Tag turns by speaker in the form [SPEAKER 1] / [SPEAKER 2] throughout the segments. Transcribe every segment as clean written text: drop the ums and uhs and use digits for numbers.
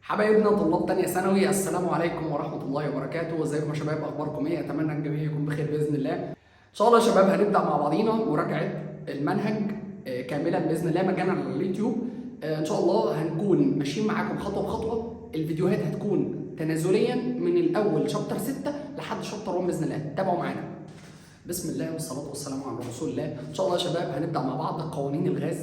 [SPEAKER 1] حبايبنا طلاب تانية ثانوي، السلام عليكم ورحمة الله وبركاته. ازيكم يا شباب؟ اخباركم ايه؟ اتمنى الجميع يكون بخير باذن الله. ان شاء الله يا شباب هنبدأ مع بعضينا مراجعة المنهج كاملا باذن الله مجانا على اليوتيوب. ان شاء الله هنكون ماشيين معاكم خطوة بخطوة. الفيديوهات هتكون تنازليا من الاول chapter 6 لحد chapter 1 باذن الله. تابعوا معانا. بسم الله والصلاة والسلام على رسول الله. إن شاء الله يا شباب هنبدأ مع بعض قوانين الغاز.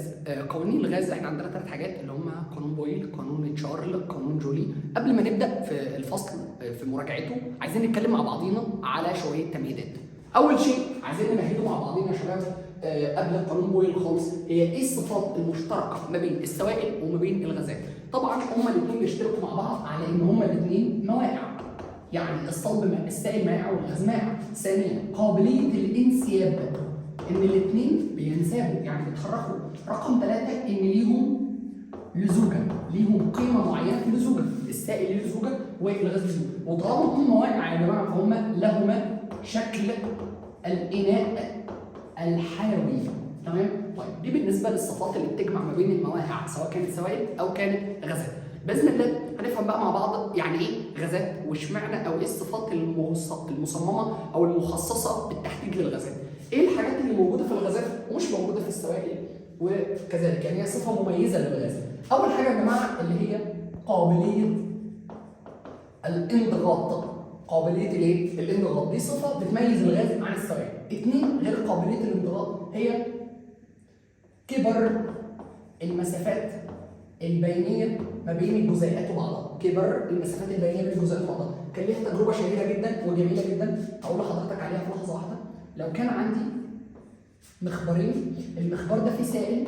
[SPEAKER 1] قوانين الغاز احنا عندنا ثلاث حاجات اللي هم قانون بويل، قانون تشارل، قانون جولي. قبل ما نبدأ في الفصل في مراجعته عايزين نتكلم مع بعضينا على شوية تمهيدات. أول شيء عايزين نمهده مع بعضينا يا شباب قبل قانون بويل خالص، هي ايه الصفات المشتركة ما بين السوائل وما بين الغازات؟ طبعا هما الاثنين بيشتركوا مع بعض على ان هما الاثنين موائع، يعني الصلب السائل مائع والغاز مائع. ثانيا قابلية الانسياب، ان الاثنين بينسابوا يعني بيتحركوا. رقم ثلاثة ان ليهم لزوجة، ليهم قيمة معينة في اللزوجة، السائل ليه لزوجة والغاز ليه لزوجة. وطالما هم موائع يا جماعة فهم لهما شكل الإناء الحيوي. تمام؟ طيب دي بالنسبة للصفات اللي بتجمع ما بين الموائع سواء كانت سوائل أو كانت غازات. باذن الله هنفهم بقى مع بعض يعني ايه غازات واشمعنى او ايه الصفات المصممه او المخصصة بالتحديد للغازات. ايه الحاجات اللي موجودة في الغازات ومش موجودة في السوائل وكذلك، يعني هي صفة مميزة للغاز. اول حاجة يا جماعة اللي هي قابلية الانضغاط. قابلية الايه؟ الانضغاط دي صفة بتميز الغاز عن السوائل. اثنين غير قابلية الانضغاط هي كبر المسافات البينية ما بين الجزيئات وبعضها. كبر المسافات البينية بين الجزيئات وبعضها كان ليها تجربه شهيرة جدا وجميلة جدا هقول لحضرتك عليها في لحظة واحدة. لو كان عندي مخبرين، المخبار ده فيه سائل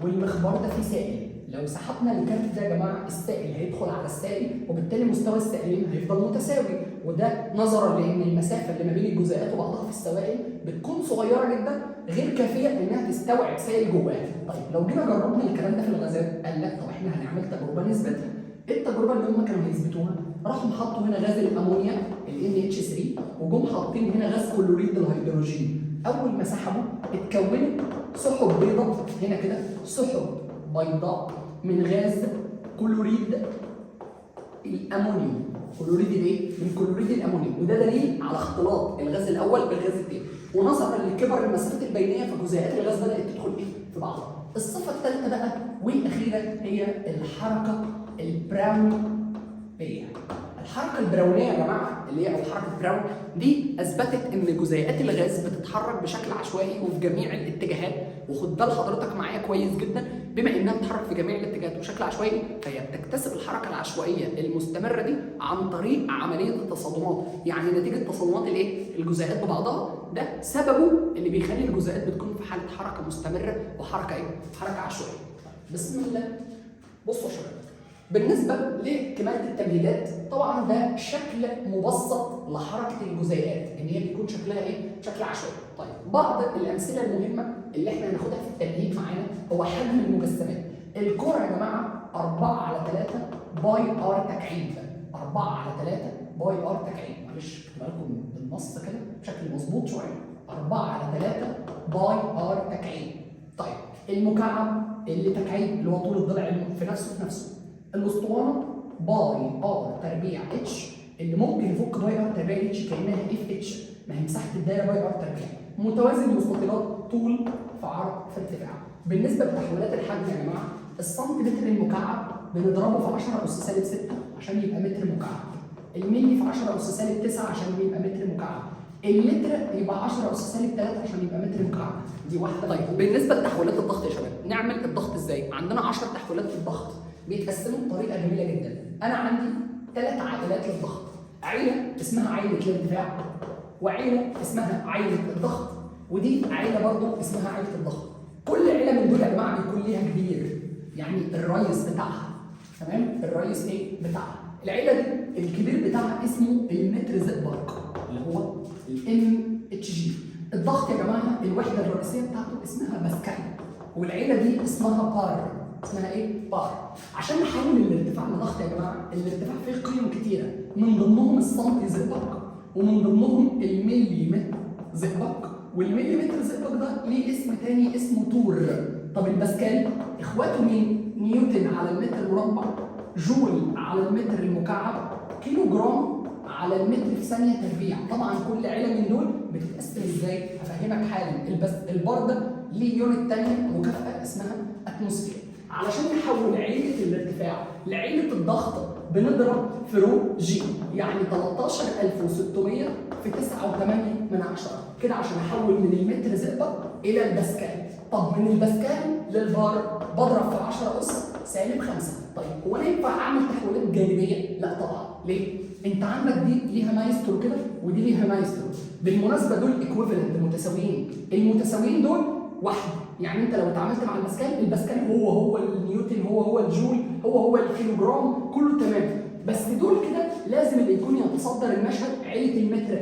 [SPEAKER 1] والمخبار ده فيه سائل، لو سحبنا الكارت ده يا جماعة السائل هيدخل على السائل وبالتالي مستوى السائلين هيفضل متساوي، وده نظرا لان المسافة اللي ما بين الجزيئات وبعضها في السوائل بتكون صغيرة جدا غير كافيه انها تستوعب سائل جواها. طيب لو جينا جربنا الكلام ده في الغازات، قال لك طب احنا هنعمل تجربه نثبتها. ايه التجربة اللي هم كانوا هيثبتوها؟ راحوا حطوا هنا غاز الامونيا ال NH3 وجم حاطين هنا غاز كلوريد الهيدروجين. اول ما سحبوا اتكونت سحب بيضاء هنا كده، سحب بيضاء من غاز كلوريد الامونيوم. كلوريد الايه؟ من كلوريد الامونيوم، وده دليل على اختلاط الغاز الاول بالغاز الثاني. ونظرا لكبر المسافات البينية فجزيئات الغاز بدات تدخل ايه؟ في بعضها. الصفة الثالثة بقى والاخيرة هي الحركة البراونيه. الحركة البراونيه يا جماعة اللي هي او حركة براون دي اثبتت ان جزيئات الغاز بتتحرك بشكل عشوائي وفي جميع الاتجاهات. وخد بال حضرتك معايا كويس جدا، بما انها بتتحرك في جميع الاتجاهات وبشكل عشوائي فهي بتكتسب الحركة العشوائية المستمرة دي عن طريق عملية التصادمات، يعني نتيجة تصادمات الايه؟ الجزيئات ببعضها. ده سببه اللي بيخلي الجزيئات بتكون في حاله حركة مستمرة وحركه ايه؟ حركة عشوائية. بسم الله. بصوا يا شباب، بالنسبة لكمالة التمهيدات طبعا ده شكل مبسط لحركة الجزيئات ان هي بيكون شكلها ايه؟ شكل عشوائي. طيب بعض الأمثلة المهمة اللي احنا هناخدها في التمهيد معانا هو حجم المجسمات. الكرة يا جماعة 4 على 3 pi r تكعيب، 4 على 3 pi r تكعيب. معلش اكتبها لكم بالنص كده بشكل مظبوط شوية، 4 على 3 pi r تكعيب. طيب المكعب اللي تكعيب اللي هو طول الضلع في نفسه في نفسه. الاسطوانة pi r تربيع h اللي ممكن يفك pi r تربيع h كانها F h، ما هي مساحة الدايرة pi r تربيع. متوازي المستطيلات طول في عرض في ارتفاع. بالنسبة لتحويلات الحجم يا جماعة، السنتيمتر المكعب بنضربه في 10 اس سالب 6 عشان يبقى متر مكعب. الملي في 10 اس سالب 9 عشان يبقى متر مكعب. اللتر يبقى 10 اس سالب 3 عشان يبقى متر مكعب. دي واحدة. طيب بالنسبة لتحويلات الضغط يا شباب، نعمل الضغط ازاي؟ عندنا 10 تحويلات للضغط بيتقسموا بطريقة جميلة جدا. انا عندي ثلاث عائلات للضغط، عيله اسمها عائلة الارتفاع، وعيلة اسمها عائلة الضغط، ودي عيله برضو اسمها عائلة الضغط. كل عيله من دول يا جماعة بيكون ليها كبير، يعني الريس بتاعها. تمام؟ الريس ايه بتاعها؟ العيلة دي الكبير بتاعها اسمه المتر زئبق اللي هو ال m Hg. الضغط يا جماعة الوحدة الرئيسية بتاعته اسمها باسكال، والعيلة دي اسمها بار. اسمها ايه؟ بار. عشان نحول الارتفاع لضغط يا جماعة، الارتفاع فيه قيم كتيرة، من ضمنهم السنتي زئبق ومن ضمنهم الملي زئبق، والمليمتر زئبق ده ليه اسم تاني اسمه تور. طب الباسكال اخواته مين؟ نيوتن على المتر مربع جول على المتر المكعب، كيلو جرام على المتر في ثانية تربيع. طبعا كل عيله من دول بتتقسم ازاي؟ هفهمك حالا. بس البار ده ليه unit ثانية مكافاة اسمها atmosphere. علشان نحول عيله الارتفاع لعيلة الضغط بنضرب في rho g، يعني 13600 في 9.8 من 10 كده عشان احول من المتر زئبق الى الباسكال. طب من الباسكال للبار بضرب في 10 اس سالب 5. طيب هو انا ينفع اعمل تحويلات جانبيه؟ لا طبعا. ليه؟ انت عندك دي ليها مايسترو كده ودي ليها مايسترو. بالمناسبة دول equivalent متساويين، المتساويين دول واحد. يعني انت لو اتعاملت مع الباسكال، الباسكال هو هو النيوتن، هو هو الجول، هو هو الكيلوجرام، كله تمام. بس دول كده لازم اللي يكون يتصدر المشهد عيله المتر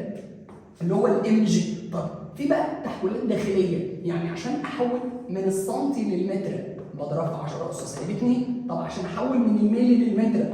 [SPEAKER 1] اللي هو ال mg. طب في بقى تحويلات داخلية، يعني عشان احول من السنتي للمتر بضرب في 10 اس سالب 2. طب عشان احول من الميلي للمتر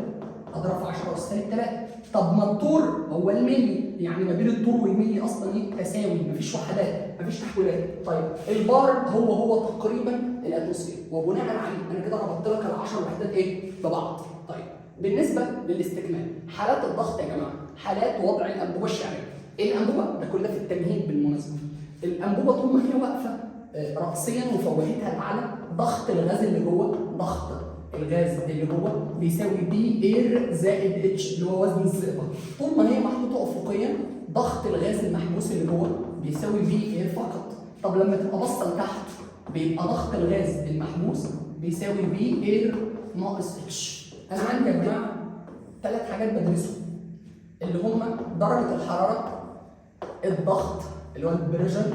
[SPEAKER 1] اضرب في 10 اس سالب 3. طب ما الطور هو الميلي، يعني ما بين الطور والميلي اصلا ايه؟ تساوي، مفيش وحدات، مفيش تحويلات. طيب البار هو هو تقريبا ال atmosphere، وبناء عليه انا كده ربطت لك ال 10 وحدات ايه؟ ببعض. طيب بالنسبة للاستكمال، حالات الضغط يا جماعة، حالات وضع الانبوبة الشعرية. الانبوبة ده كلها في التمهيد بالمناسبة. الانبوبة طول ما هي واقفة راسيا وفوهتها الاعلى، ضغط الغاز اللي جوه، ضغط الغاز اللي جوه بيساوي P air زائد h اللي هو وزن الزئبق. طول ما هي محطوطة افقيا، ضغط الغاز المحبوس اللي جوه بيساوي P air فقط. طب لما تبقى باصة لتحت بيبقى ضغط الغاز المحبوس بيساوي P air ناقص h. انا عندي يا جماعة ثلاث حاجات بدرسهم، اللي هم درجه الحرارة، الضغط اللي هو ال pressure،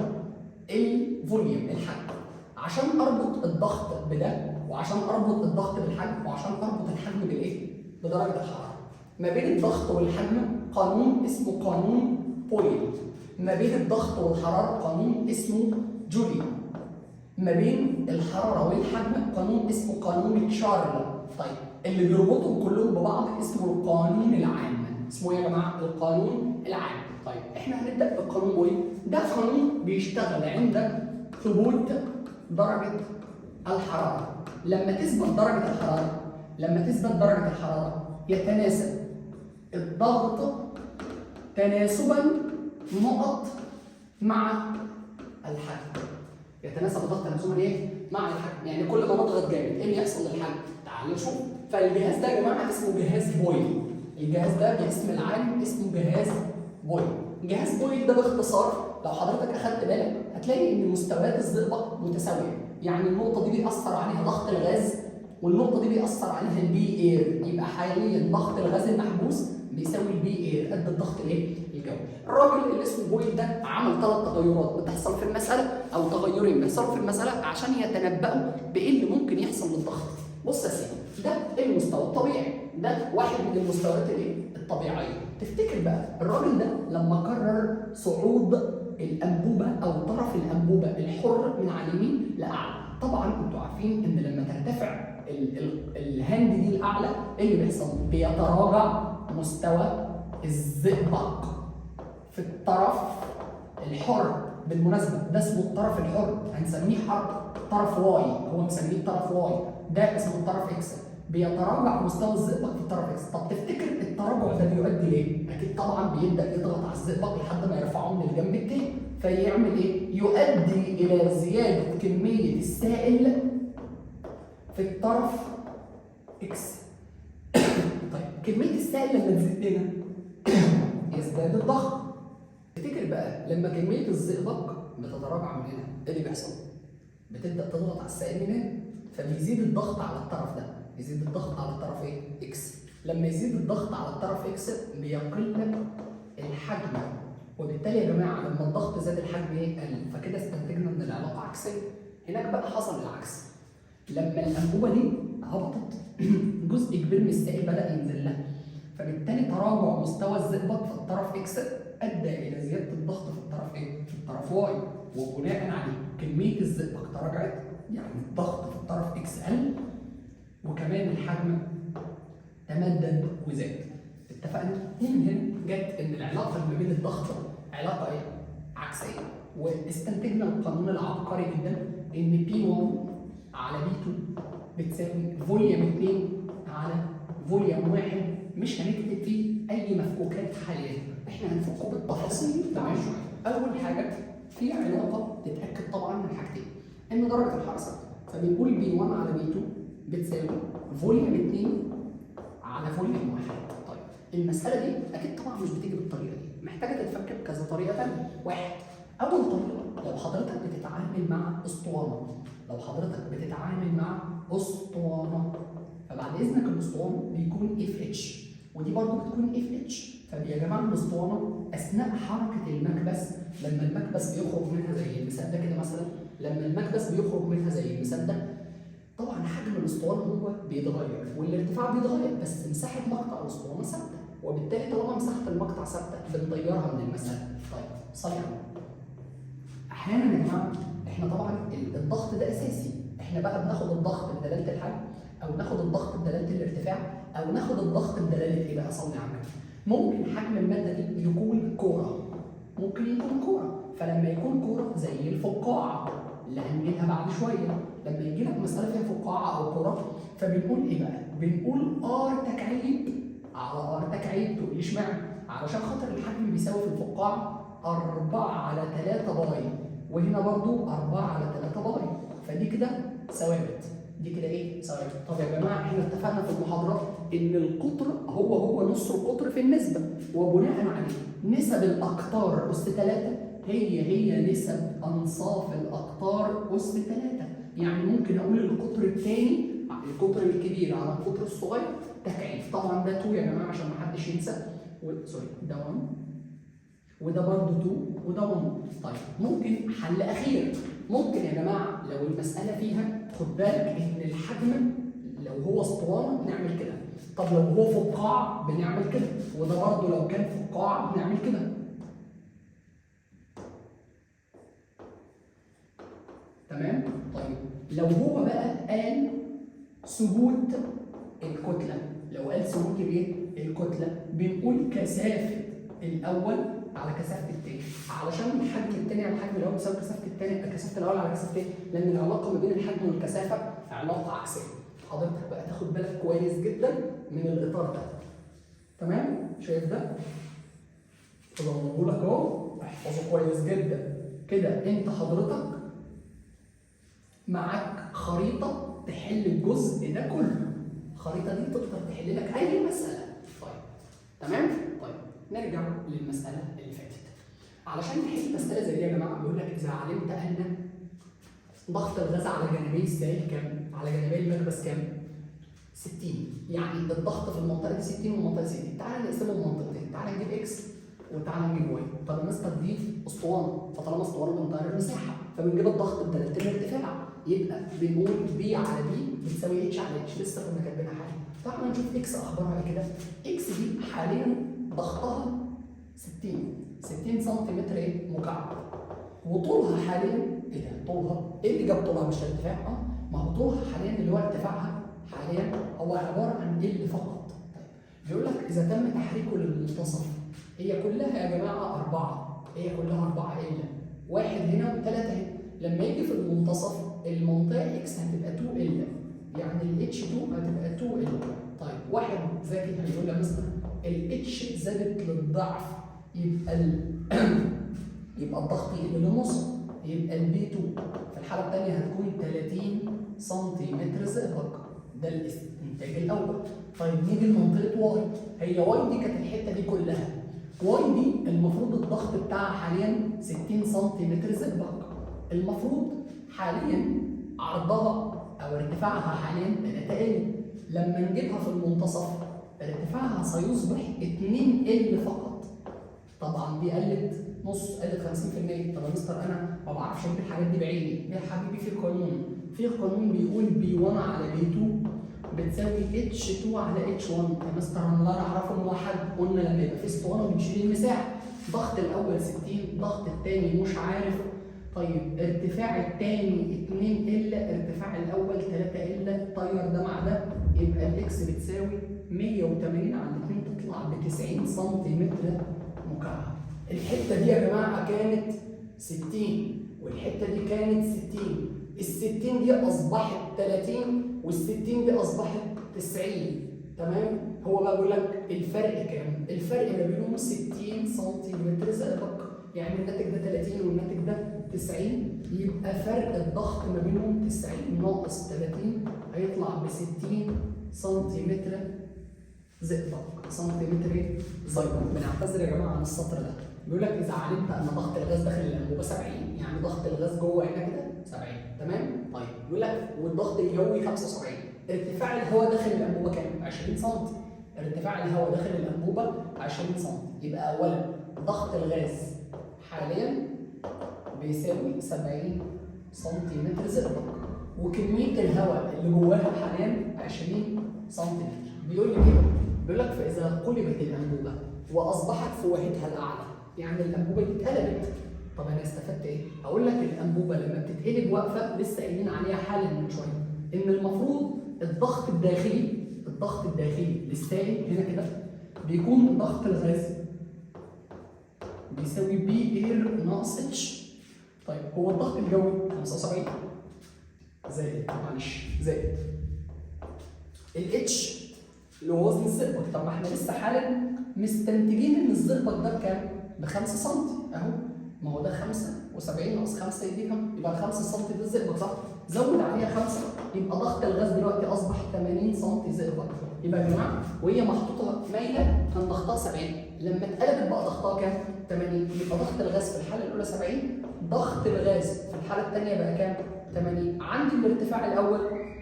[SPEAKER 1] ال volume الحجم. عشان اربط الضغط بده، وعشان اربط الضغط بالحجم، وعشان اربط الحجم بالايه؟ بدرجة الحرارة. ما بين الضغط والحجم قانون اسمه قانون بويل. ما بين الضغط والحرارة قانون اسمه جولي. ما بين الحرارة والحجم قانون اسمه قانون تشارل. طيب اللي بيربطهم كلهم ببعض اسمه القانون العام. اسمه ايه يا جماعة؟ القانون العام. طيب احنا هنبدا بقانون بويل. ده قانون بيشتغل عند ثبوت درجه الحرارة. لما تثبت درجه الحرارة، لما تثبت درجه الحرارة يتناسب الضغط تناسبا نقط مع الحجم. يتناسب الضغط تناسبا ايه؟ مع الحجم. يعني كل ما نضغط جامد ايه اللي يحصل للحجم؟ تعالوا نشوف. فالجهاز ده يا جماعة اسمه جهاز بويل. الجهاز ده باسم العالم اسمه جهاز بويل. جهاز بويل ده باختصار لو حضرتك اخدت بالك هتلاقي ان مستويات الزئبق متساوية، يعني النقطة دي بيأثر عليها ضغط الغاز والنقطة دي بيأثر عليها ال P air، يبقى حاليا ضغط الغاز المحبوس بيساوي ال P air قد الضغط الايه؟ الجوي. الراجل اللي اسمه بويل ده عمل ثلاث تغيرات بتحصل في المسالة، او تغيرين بيحصلوا في المسالة عشان يتنبؤوا بايه اللي ممكن يحصل للضغط. بص يا سيدي، ده المستوى الطبيعي، ده واحد من المستويات الايه؟ الطبيعية. تفتكر بقى الراجل ده لما قرر صعود الانبوبة او طرف الانبوبة الحر من على اليمين لاعلى، طبعا انتوا عارفين ان لما ترتفع ال hand دي الاعلى ايه اللي بيحصل؟ بيتراجع مستوى الزئبق في الطرف الحر. بالمناسبة ده اسمه الطرف الحر، هنسميه حرف طرف Y، هو مسميه الطرف Y، ده اسمه الطرف X. بيتراجع مستوى الزئبق في الطرف X. طب تفتكر التراجع ده بيؤدي ليه؟ اكيد طبعا بيبدا يضغط على الزئبق لحد ما يرفعه من الجنب التاني، فيعمل ايه؟ يؤدي الى زيادة كمية السائل في الطرف X. طيب كمية السائل لما تزيد هنا يزداد الضغط. تفتكر بقى لما كمية الزئبق بتتراجع من هنا ايه اللي بيحصل؟ بتبدا تضغط على السائل من هنا، فبيزيد الضغط على الطرف ده، يزيد الضغط على الطرف ايه؟ X. لما يزيد الضغط على الطرف X بيقل الحجم، وبالتالي يا جماعة لما الضغط زاد الحجم ايه؟ قل. فكده استنتجنا ان العلاقة عكسية. هناك بقى حصل العكس، لما الانبوبة دي هبطت جزء كبير من السائل بدا ينزل لها، فبالتالي تراجع مستوى الزئبق في الطرف X ادى الى زيادة الضغط في الطرف ايه؟ في الطرف Y، وبناء عليه كمية الزئبق تراجعت، يعني الضغط في الطرف X قل، وكمان الحجم تمدد وزاد. اتفقنا؟ ومن هنا جت ان العلاقة اللي ما بين الضغط علاقة ايه؟ عكسية. واستنتجنا القانون العبقري جدا ان P 1 على P 2 بتساوي volume 2 على volume 1 مش هنكتب فيه اي مفكوكات حاليا، احنا هنفكه بالتفاصيل. تمام. اول حاجة في علاقة تتاكد طبعا من حاجتين، ان درجه الحرارة ثابتة، فبنقول P 1 على P 2 بتساوي volume 2 على volume 1. طيب المسالة دي اكيد طبعا مش بتيجي بالطريقة دي، محتاجه تتفك بكذا طريقه ثانية. واحد، اول طريقه لو حضرتك بتتعامل مع اسطوانة، لو حضرتك بتتعامل مع اسطوانة فبعد اذنك الاسطوانة بيكون A في H، ودي برضو بتكون A في H. فيا جماعة الاسطوانة اثناء حركة المكبس، لما المكبس بيخرج منها زي المثال ده كده مثلا، لما المكبس بيخرج منها زي المثال ده، طبعا حجم الاسطوانة هو بيتغير والارتفاع بيتغير، بس مساحة مقطع الاسطوانة ثابتة، وبالتالي طالما مساحة المقطع ثابتة بنطيرها من المسالة. طيب صلي على النبي. احيانا يا جماعة احنا طبعا الضغط ده اساسي، احنا بقى بناخد الضغط بدلالة الحجم، او ناخد الضغط بدلالة الارتفاع، او ناخد الضغط بدلالة ايه بقى؟ صلي على النبي. ممكن حجم المادة دي يكون كورة، ممكن يكون كورة، فلما يكون كورة زي الفقاعه اللي هنجيلها بعد شوية، لما يجي لك مسالة فيها فقاعة او كورة فبنقول ايه بقى؟ بنقول R تكعيب على R تكعيب. تقول لي اشمعنى؟ علشان خاطر الحجم بيساوي في الفقاعه 4 على 3 pi، وهنا برضو 4 على 3 pi، فدي كده ثوابت، دي كده ايه؟ ثوابت. طب يا جماعة احنا اتفقنا في المحاضرات ان القطر هو هو نص القطر في النسبة، وبناء عليه نسب الاقطار اس 3 هي هي نسب انصاف الاقطار اس 3، يعني ممكن اقول القطر الثاني القطر الكبير على القطر الصغير تكعيب. طبعا ده 2 يا جماعة عشان ما حدش ينسى، sorry ده 1 وده برضه 2 وده 1. طيب ممكن حل اخير، ممكن يا جماعة لو المسالة فيها خد بالك ان الحجم لو هو اسطوانة بنعمل كده، طب لو هو فقاعة بنعمل كده، وده برضه لو كان فقاعة بنعمل كده. تمام؟ طيب لو هو بقى قال ثبوت الكتلة، لو قال ثبوت الايه؟ الكتلة، بنقول كثافة الاول على كثافة الثاني، علشان الحجم الثاني على الحجم الاول بيساوي كثافة الثاني كثافة الاول على كثافة الثاني، لان العلاقة ما بين الحجم والكثافه علاقة عكسية. حضرتك بقى تاخد بالك كويس جدا من الاطار ده. تمام؟ شايف ده؟ اظلمه لك اهو، احفظه كويس جدا كده. انت حضرتك معاك خريطة تحل الجزء ده كله، الخريطة دي تقدر تحل لك اي مسالة. طيب تمام؟ طيب نرجع للمسالة اللي فاتت. علشان نحل مسالة زي دي يا جماعة بيقول لك اذا علمت ان ضغط الغاز على جانبي السائل كام؟ على جانبي المكبس كام؟ 60، يعني الضغط في المنطقة دي 60 والمنطقة دي 60. تعالى نقسمهم منطقتين، تعالى نجيب X وتعالى نجيب Y. طب يا مستر دي اسطوانة، فطالما اسطوانة بنطير المساحة، فبنجيب الضغط بدلالة الارتفاع، يبقى بنقول P على P بتساوي H على H، لسه كنا كاتبينها حالا. تعالى نشوف X اخبارها ايه كده. X دي حاليا ضغطها 60 سنتيمتر ايه؟ مكعب، وطولها حاليا ايه ده؟ طولها ايه اللي جاب طولها مش ارتفاع؟ ما هو طولها حاليا اللي هو ارتفاعها حاليا هو عبارة عن L فقط. طيب بيقول لك اذا تم تحريكه للمنتصف، هي كلها يا جماعة 4، هي كلها 4 L، واحد هنا وثلاثة هنا. لما يجي في المنتصف المنطقة X هتبقى 2 L، يعني ال H 2 هتبقى 2 L. طيب واحد ذكي هيقول يا مستر ال H زادت للضعف، يبقى يبقى الضغط يقل للنص، يبقى ال P 2 في الحالة الثانية هتكون 30 سنتيمتر زئبق. ده الاستنتاج الاول. طيب نيجي لمنطقه Y، هي Y دي كانت الحتة دي كلها، Y دي المفروض الضغط بتاعها حاليا 60 سنتيمتر زئبق، المفروض حاليا عرضها او ارتفاعها حاليا 3 L، لما نجيبها في المنتصف ارتفاعها سيصبح 2 L فقط. طبعا دي قلت نص، قلت 50%. طب يا مستر انا ما بعرفش اجيب الحاجات دي بعيني. يا حبيبي في قانون، في قانون بيقول P 1 على P 2 بتساوي H 2 على H 1. يا مستر انا لا اعرفه موحد، قلنا لما يبقى في اسطوانة بنشيل المساحة. ضغط الاول 60، ضغط الثاني مش عارف، طيب ارتفاع الثاني 2 L، ارتفاع الاول 3 L، طير ده مع ده، يبقى ال X بتساوي 180 على 2 تطلع ب 90 سنتيمتر مكعب. الحتة دي يا جماعة كانت 60 والحتة دي كانت 60، ال 60 دي اصبحت 30 وال 60 دي اصبحت 90. تمام؟ هو بقى بيقول لك الفرق كام؟ الفرق ما بينهم 60 سنتيمتر زئبق، يعني الناتج ده 30 والناتج ده 90، يبقى فرق الضغط ما بينهم 90 ناقص 30 هيطلع ب 60 سنتيمتر زئبق، سنتيمتر زئبق. بنعتذر يا جماعة عن السطر ده. بيقول لك اذا علمت ان ضغط الغاز داخل الانبوبة 70، يعني ضغط الغاز جوه هنا كده 70، تمام؟ طيب بيقول لك والضغط الجوي 75، ارتفاع الهواء داخل الانبوبة كام؟ 20 سم. ارتفاع الهواء داخل الانبوبة 20 سم، يبقى اولا ضغط الغاز حاليا بيساوي 70 سنتيمتر زئبق، وكمية الهواء اللي جواها حاليا 20 سنتيمتر. بيقول لك ايه؟ بيقول لك فاذا قلبت الانبوبة واصبحت فوهتها الاعلى، يعني الانبوبة دي اتقلبت. طب انا استفدت ايه؟ هقول لك الانبوبة لما بتتقلب واقفة، لسه قايلين عليها حالا من شوية ان المفروض الضغط الداخلي، الضغط الداخلي للسائل هنا كده بيكون ضغط الغاز بيساوي P air ناقص h. طيب هو الضغط الجوي 75 زائد، معلش زائد ال h اللي هو وزن الزئبق. طب ما احنا لسه حالا مستنتجين ان الزئبق ده بكام؟ ب 5 سم اهو، ما هو ده 75 ناقص 5 يدي كام؟ يبقى 5 سم ده الزئبق صح؟ زود عليها 5 يبقى ضغط الغاز دلوقتي اصبح 80 سم زئبق. يبقى يا جماعة وهي محطوطة مايلة كان ضغطها 70، لما اتقلبت بقى ضغطها كام؟ 80. يبقى ضغط الغاز في الحالة الاولى 70، ضغط الغاز في الحالة الثانية بقى كام؟ 80. عندي الارتفاع الاول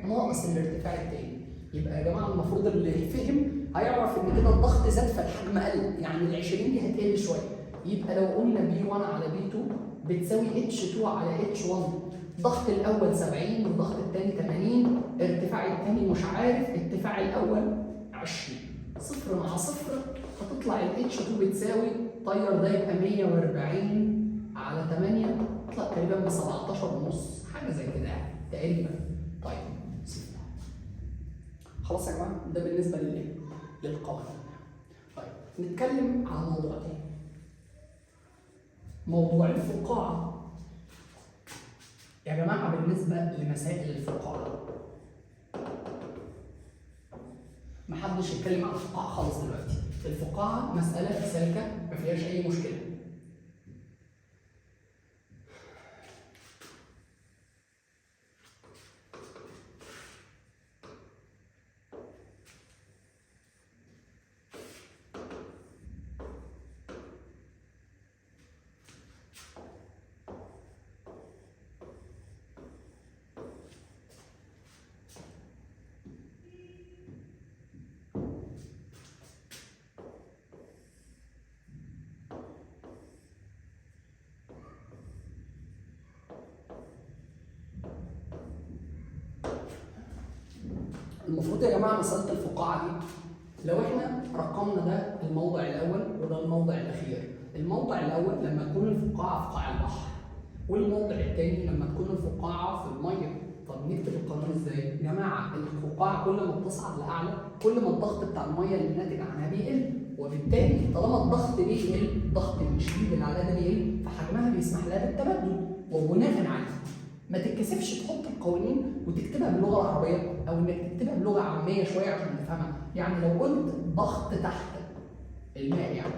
[SPEAKER 1] ناقص الارتفاع الثاني. يبقى يا جماعة المفروض اللي فهم هيعرف ان كده الضغط زاد فالحجم قل، يعني ال 20 دي هتقل شوية. يبقى لو قلنا P 1 على P 2 بتساوي اتش 2 على اتش 1، ضغط الاول 70 والضغط الثاني 80، ارتفاع الثاني مش عارف، ارتفاع الاول 20، صفر مع صفر هتطلع ال h 2 بتساوي، طير ده يبقى 140 على 8، تطلع تقريبا ب 17.5، حاجة زي كده يعني تقريبا. طيب صفر. خلاص يا جماعة ده بالنسبة للايه؟ للقوانين. طيب نتكلم على موضوع تاني، موضوع الفقاعه. يا جماعة بالنسبة لمسائل الفقاعه محدش يتكلم عن الفقاعه خالص دلوقتي. الفقاعه مسالة سالكة ما فيهاش اي مشكلة. المفروض يا جماعة مسالة الفقاعه دي لو احنا رقمنا ده الموضع الاول وده الموضع الاخير، الموضع الاول لما تكون الفقاعه في قاع البحر، والموضع الثاني لما تكون الفقاعه في المية. طب نكتب القانون ازاي؟ يا جماعة الفقاعه كل ما بتصعد لاعلى كل ما الضغط بتاع المية اللي ناتج عنها بيقل، وبالتالي طالما الضغط بيقل، الضغط الشديد اللي عليها ده بيقل، فحجمها بيسمح لها بالتبدد. وبناء عليه ما تتكسفش تحط القوانين وتكتبها باللغة العربية او انك تكتبها بلغه عامية شوية عشان نفهمها. يعني لو قلت ضغط تحت الماء يعني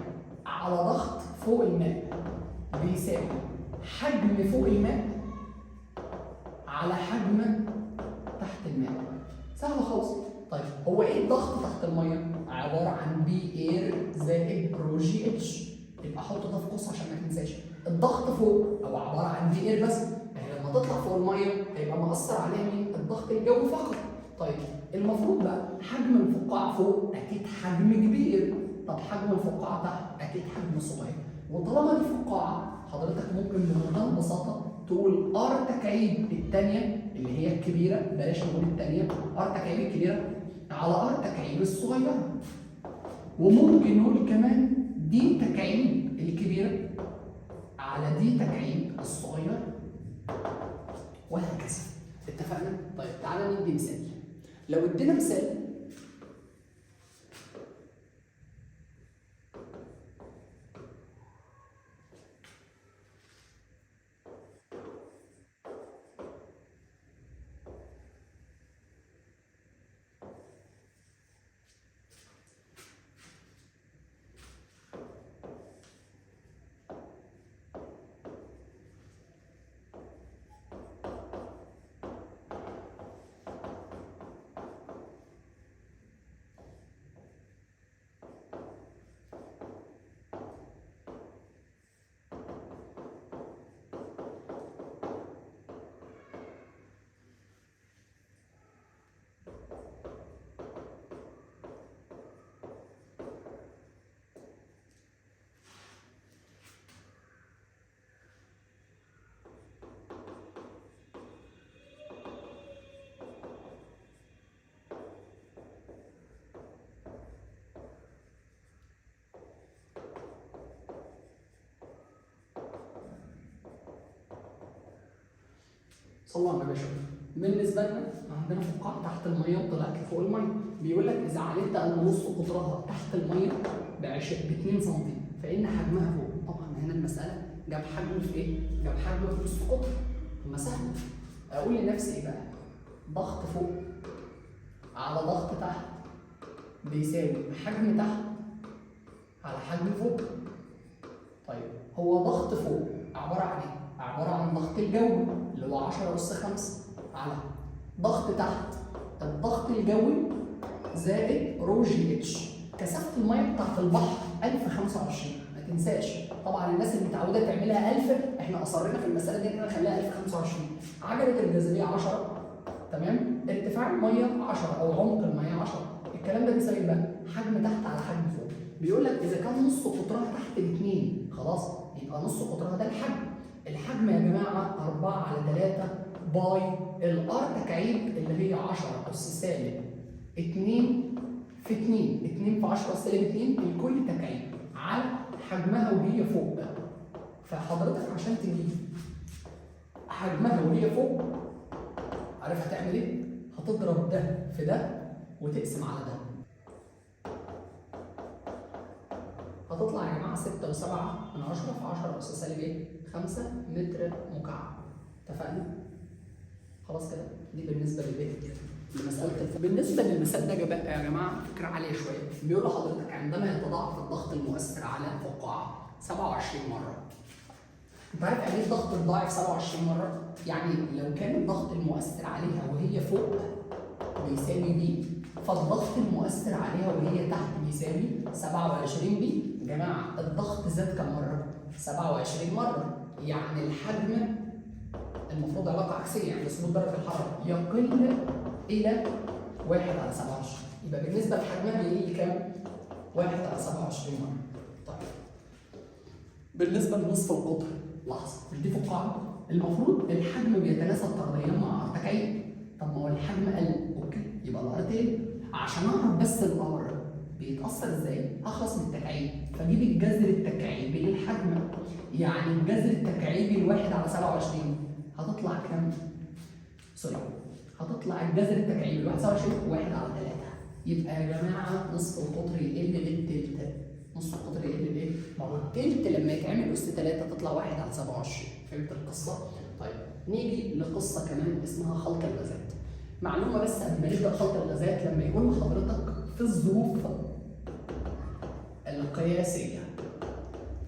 [SPEAKER 1] على ضغط فوق الماء بيساوي حجم فوق الماء على حجم تحت الماء. سهلة خالص. طيب هو ايه الضغط تحت المية؟ عبارة عن P air زائد rho g h، يبقى احط ده في قوس عشان ما تنساش. الضغط فوق هو عبارة عن P air بس، يعني لما تطلع فوق المية هيبقى مأثر عليها مين؟ الضغط الجوي فقط. طيب المفروض بقى حجم الفقاعه فوق اكيد حجم كبير، طب حجم الفقاعه تحت اكيد حجم صغير. وطالما دي فقاعة حضرتك ممكن بمنتهى البساطة تقول R تكعيب الثانية اللي هي الكبيرة، بلاش نقول الثانية، R تكعيب الكبيرة على R تكعيب الصغيرة. وممكن نقول كمان D تكعيب الكبيرة على D تكعيب الصغيرة، وهكذا. اتفقنا؟ طيب تعالى ندي مثال. لو ادينا مثال صلوا على النبي يا شباب. بالنسبة لنا عندنا فقاعة تحت المية وطلعت لفوق المية، بيقول لك اذا علمت ان نص قطرها تحت المية ب 2 سم فان حجمها فوق. طبعا هنا المسالة جاب حجم في ايه؟ جاب حجم في نص قطر. طب ما سهل، اقول لنفسي ايه بقى؟ ضغط فوق على ضغط تحت بيساوي حجم تحت على حجم فوق. طيب هو ضغط فوق عبارة عن ايه؟ عبارة عن ضغط الجوي اللي هو 10 أس 5 على ضغط تحت الضغط الجوي زائد رو جي اتش. كثافة المية بتاعت البحر 1025، ما تنساش. طبعا الناس اللي متعوده تعملها 1000، احنا اصرينا في المسالة دي ان احنا نخليها 1025. عجله الجاذبية 10، تمام؟ ارتفاع المية 10 او عمق المية 10. الكلام ده بيساوي بقى حجم تحت على حجم فوق. بيقول لك اذا كان نص قطرها تحت ب2، خلاص يبقى نص قطرها ده الحجم. الحجم يا جماعة 4 على 3 pi ال R تكعيب اللي هي 10 اس سالب 2 في 2، 2 في 10 اس سالب 2 الكل تكعيب على حجمها وهي فوق. فحضرتك عشان تجيب حجمها وهي فوق عارف هتعمل ايه؟ هتضرب ده في ده وتقسم على ده. هتطلع يا جماعة 6.7 في 10 اس سالب ايه؟ 5 متر مكعب. اتفقنا؟ خلاص كده؟ دي بالنسبة للايه؟ لمسالة. بالنسبة للمثال ده يا جماعة فكرة عالية شوية. بيقول لحضرتك عندما يتضاعف الضغط المؤثر على فقاعة 27 مرة. انت عارف يعني ايه الضغط الضاعف 27 مرة؟ يعني لو كان الضغط المؤثر عليها وهي فوق بيساوي P، فالضغط المؤثر عليها وهي تحت بيساوي 27 P. يا جماعة الضغط زاد كم مرة؟ 27 مرة. يعني الحجم المفروض علاقة عكسية، يعني ثبوت درجه الحرارة يقل الى 1 على 27. يبقى بالنسبة لحجمها بيقل كام؟ 1 على 27 مرة. طيب بالنسبة لنصف القطر، لحظة، مش دي فقاعة؟ المفروض الحجم بيتناسب طرديا مع R تكعيب. طب ما هو الحجم قل، okay، يبقى ال R تقل. عشان اعرف بس ال R بيتاثر ازاي؟ هخلص من التكعيب، فاجيب الجذر التكعيبي للحجم. يعني الجذر التكعيبي الواحد على 27 هتطلع كام؟ sorry، هتطلع الجذر التكعيبي الواحد 27 1 على 3. يبقى يا جماعة نصف القطر يقل للتلت. نص القطر يقل لايه؟ ما هو التلت لما يتعمل اس 3 تطلع 1 على 27. فهمت القصة؟ طيب نيجي لقصة كمان اسمها خلط الغازات. معلومة بس قبل ما نبدا خلط الغازات، لما يقول لحضرتك في الظروف القياسية،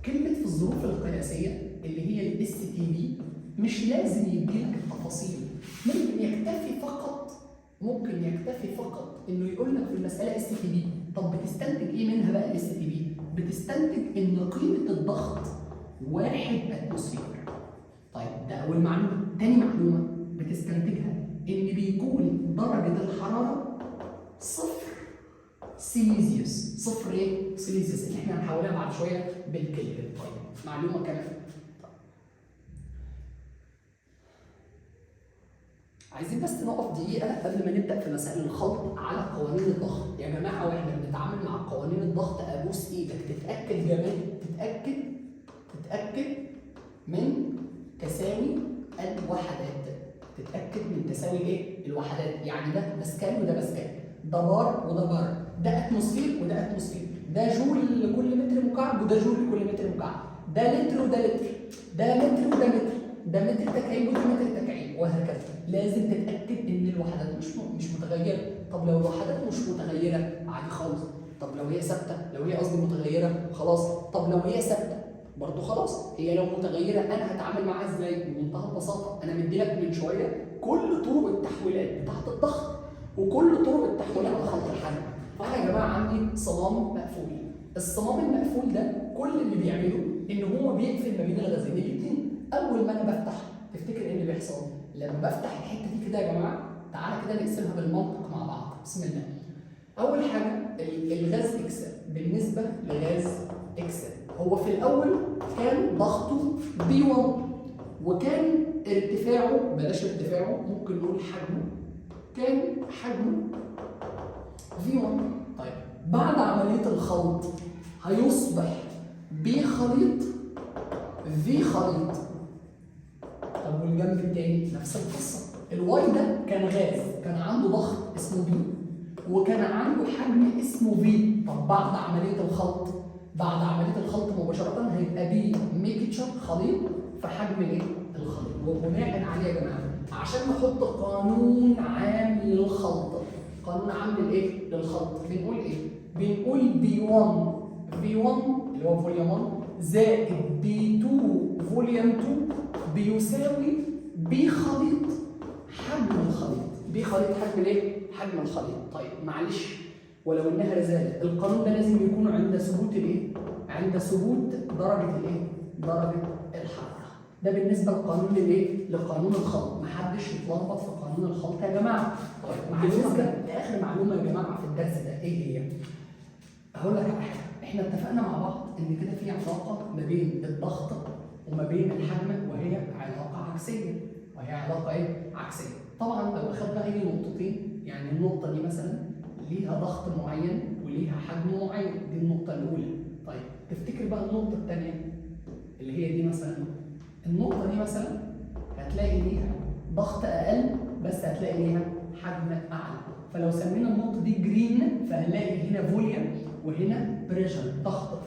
[SPEAKER 1] كلمة في الظروف القياسية اللي هي ال STP مش لازم يديلك التفاصيل، ممكن يكتفي فقط انه يقول لك في المسالة STP. طب بتستنتج ايه منها بقى ال STP؟ بتستنتج ان قيمة الضغط 1 atmosphere. طيب ده اول معلومة. تاني معلومة بتستنتجها ان بيكون درجه الحرارة 0 سيليزيوس. 0 ايه؟ سيليزيوس اللي احنا هنحولها بعد شوية بالكلفن. طيب معلومة كمان. طيب. عايزين بس نقف دقيقة قبل ما نبدا في مسائل الخلط على قوانين الضغط. يا جماعة واحنا بنتعامل مع قوانين الضغط ابوس ايدك تتاكد تتاكد من تساوي الوحدات. تتاكد من تساوي ايه؟ الوحدات. يعني ده باسكال وده باسكال، ده بار وده بار، ده atmosphere وده atmosphere، ده جول لكل متر مكعب وده جول لكل متر مكعب، ده لتر وده لتر، ده متر وده متر، ده متر تكعيب وده متر تكعيب، وهكذا. لازم تتاكد ان الوحدات مش متغيرة. طب لو الوحدات مش متغيرة عادي خالص. طب لو هي ثابتة، لو هي قصدي متغيرة خلاص. طب لو هي ثابتة برضه خلاص. هي لو متغيرة انا هتعامل معاها ازاي؟ بمنتهى البساطة، انا مدي لك من شوية كل طرق التحويلات بتاعت الضغط وكل طرق التحويلات على خلط الحجم. فانا يا جماعة عندي صمام مقفول. الصمام المقفول ده كل اللي بيعمله ان هو بيقفل ما بين الغازين الاثنين. اول ما انا بفتح، تفتكر ايه اللي بيحصل؟ لما بفتح الحتة دي كده يا جماعة، تعالى كده نقسمها بالمنطق مع بعض. بسم الله. اول حاجة الغاز X بالنسبة لغاز X، هو في الاول كان ضغطه P 1 وكان ارتفاعه، بلاش ارتفاعه، ممكن نقول حجمه، كان حجمه V1. طيب بعد عملية الخلط هيصبح P خليط V خليط. طب والجنب التاني نفس القصة، ال Y ده كان غاز، كان عنده ضغط اسمه P وكان عنده حجم اسمه V. طب بعد عملية الخلط، بعد عملية الخلط مباشرة هيبقى P mixture خليط في حجم الايه؟ الخليط. وبناء عليه يا جماعة عشان نحط قانون عام للخلط، قانون عام للايه؟ للخلط، بنقول ايه؟ بنقول P 1 V 1 اللي هو volume 1 زائد P 2 volume 2 بيساوي P خليط حجم الخليط، P خليط حجم الايه؟ حجم الخليط. طيب معلش ولو انها رزاله، القانون ده لازم يكون عند ثبوت الايه؟ عند ثبوت درجه الايه؟ درجه الحرارة. ده بالنسبة لقانون الايه؟ لقانون الخلط، محدش يتلخبط في قانون الخلط يا جماعة. طيب بالنسبة لاخر معلومة يا جماعة في الدرس ده ايه هي؟ هقول لك على حاجة، احنا اتفقنا مع بعض ان كده في علاقة ما بين الضغط وما بين الحجم، وهي علاقة عكسية، وهي علاقة ايه؟ عكسية. طبعا لو اخدنا اي نقطتين، يعني النقطة دي مثلا ليها ضغط معين وليها حجم معين، دي النقطة الاولى. طيب تفتكر بقى النقطة الثانية اللي هي دي مثلا، النقطة دي مثلا هتلاقي ليها ضغط اقل بس هتلاقي ليها حجم اعلى، فلو سمينا النقطة دي green فهنلاقي هنا volume وهنا pressure ضغط.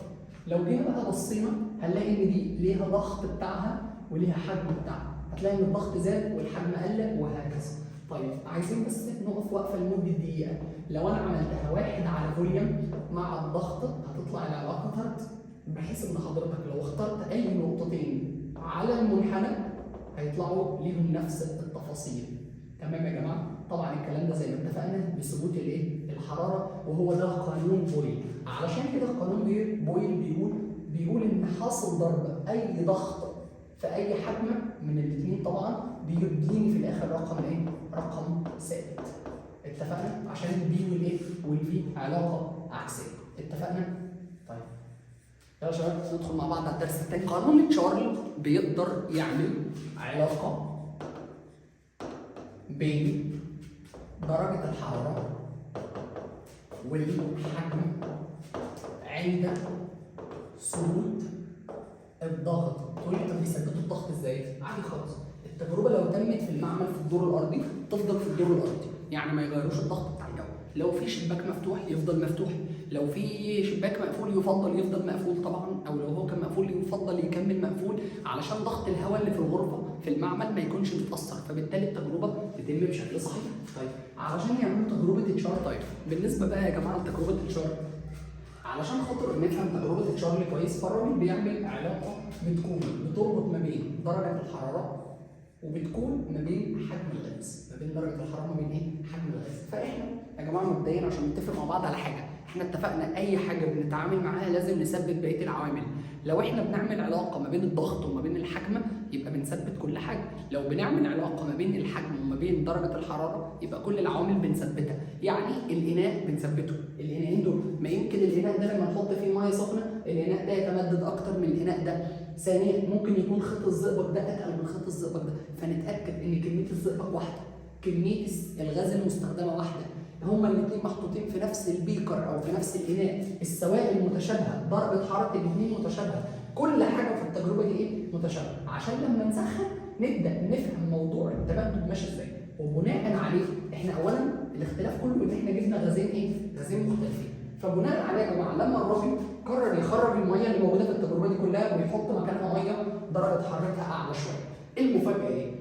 [SPEAKER 1] لو جينا بقى بصينا هنلاقي ان دي ليها ضغط بتاعها وليها حجم بتاعها، هتلاقي ان الضغط زاد والحجم قل وهكذا. طيب عايزين بس نقف وقفه لمدة دقيقة، لو انا عملتها واحد على volume مع الضغط هتطلع العلاقة طرد، بحيث ان حضرتك لو اخترت اي نقطتين على المنحنى هيطلعوا ليهم نفس التفاصيل. تمام يا جماعة؟ طبعا الكلام ده زي ما اتفقنا بثبوت الايه؟ الحرارة، وهو ده قانون بويل. علشان كده قانون بويل بيقول ان حاصل ضرب اي ضغط في اي حجم من الاثنين طبعا بيديني في الاخر رقم ايه؟ رقم ثابت. اتفقنا؟ عشان ال P والايه؟ وال V علاقة عكسية. اتفقنا؟ طيب يلا يا شباب ندخل مع بعض على الدرس الثاني. قانون تشارلي بيقدر يعمل علاقة بين درجه الحرارة والحجم عند ثبوت الضغط. تقول لي طب بيثبتوا الضغط ازاي؟ عادي خالص، التجربة لو تمت في المعمل في الدور الارضي تفضل في الدور الارضي، يعني ما يغيروش الضغط بتاع الجو. لو في شباك مفتوح يفضل مفتوح، لو في شباك مقفول يفضل يفضل مقفول طبعا، او لو هو كان مقفول يفضل يكمل مقفول علشان ضغط الهواء اللي في الغرفة في المعمل ما يكونش متاثر، فبالتالي التجربة تتم بشكل صحيح. طيب علشان يعملوا تجربه تشارلي، طيب بالنسبة بقى يا جماعة لتجربة تشارلي، علشان خاطر نفهم تجربه تشارلي كويس، فالراجل بيعمل علاقة بتكون بتربط ما بين درجه الحرارة وبتكون ما بين حجم الغاز، ما بين درجه الحرارة وما بين ايه؟ حجم الغاز. فاحنا يا جماعة مبدئيا عشان نتفق مع بعض على حاجة، احنا اتفقنا اي حاجة بنتعامل معاها لازم نثبت بقية العوامل. لو احنا بنعمل علاقة ما بين الضغط وما بين الحجم يبقى بنثبت كل حاجة، لو بنعمل علاقة ما بين الحجم وما بين درجه الحرارة يبقى كل العوامل بنثبتها. يعني الاناء بنثبته، الاناءين دول ما يمكن الاناء ده لما نحط فيه مية سخنة الاناء ده يتمدد اكتر من الاناء ده. ثانيا ممكن يكون خيط الزئبق ده اتقل من خيط الزئبق ده، فنتاكد ان كمية الزئبق واحدة، كمية الغاز المستخدمة واحدة، هما الاثنين محطوطين في نفس ال beaker او في نفس الاناء، السوائل متشابهة، درجه حرارة الاثنين متشابهة، كل حاجة في التجربة دي ايه؟ متشابهة، عشان لما نسخن نبدا نفهم موضوع التمدد ماشي ازاي. وبناء عليه احنا اولا الاختلاف كله ان احنا جبنا غازين ايه؟ غازين مختلفين. فبناء عليه يا جماعة لما الراجل قرر يخرج المية اللي موجودة في التجربة دي كلها ويحط مكانها مية درجه حرارتها اعلى شوية، المفاجاة ايه؟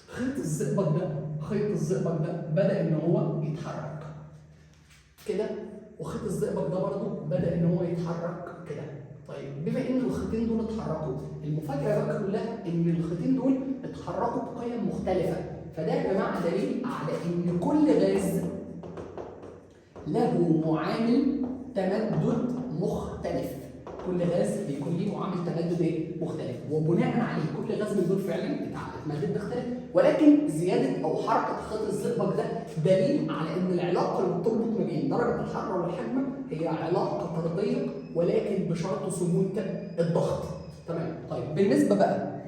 [SPEAKER 1] خيط الزئبق ده، خيط الزئبق ده بدا ان هو يتحرك كده، وخيط الزئبق ده برضه بدا ان هو يتحرك كده. طيب بما ان الخيطين دول اتحركوا، المفاجاة بقى كلها ان الخيطين دول اتحركوا بقيم مختلفة، فده يا جماعة دليل على ان كل غاز له معامل تمدد مختلف. كل غاز بيكون ليه معامل تمدد ايه؟ مختلف، وبناء عليه كل غاز من دول فعلا اتمدد مختلف، ولكن زيادة او حركة خيط الزئبق ده دليل على ان العلاقة اللي بتربط ما بين درجه الحرارة والحجم هي علاقة طرديه، ولكن بشرط ثبوت الضغط. تمام؟ طيب بالنسبة بقى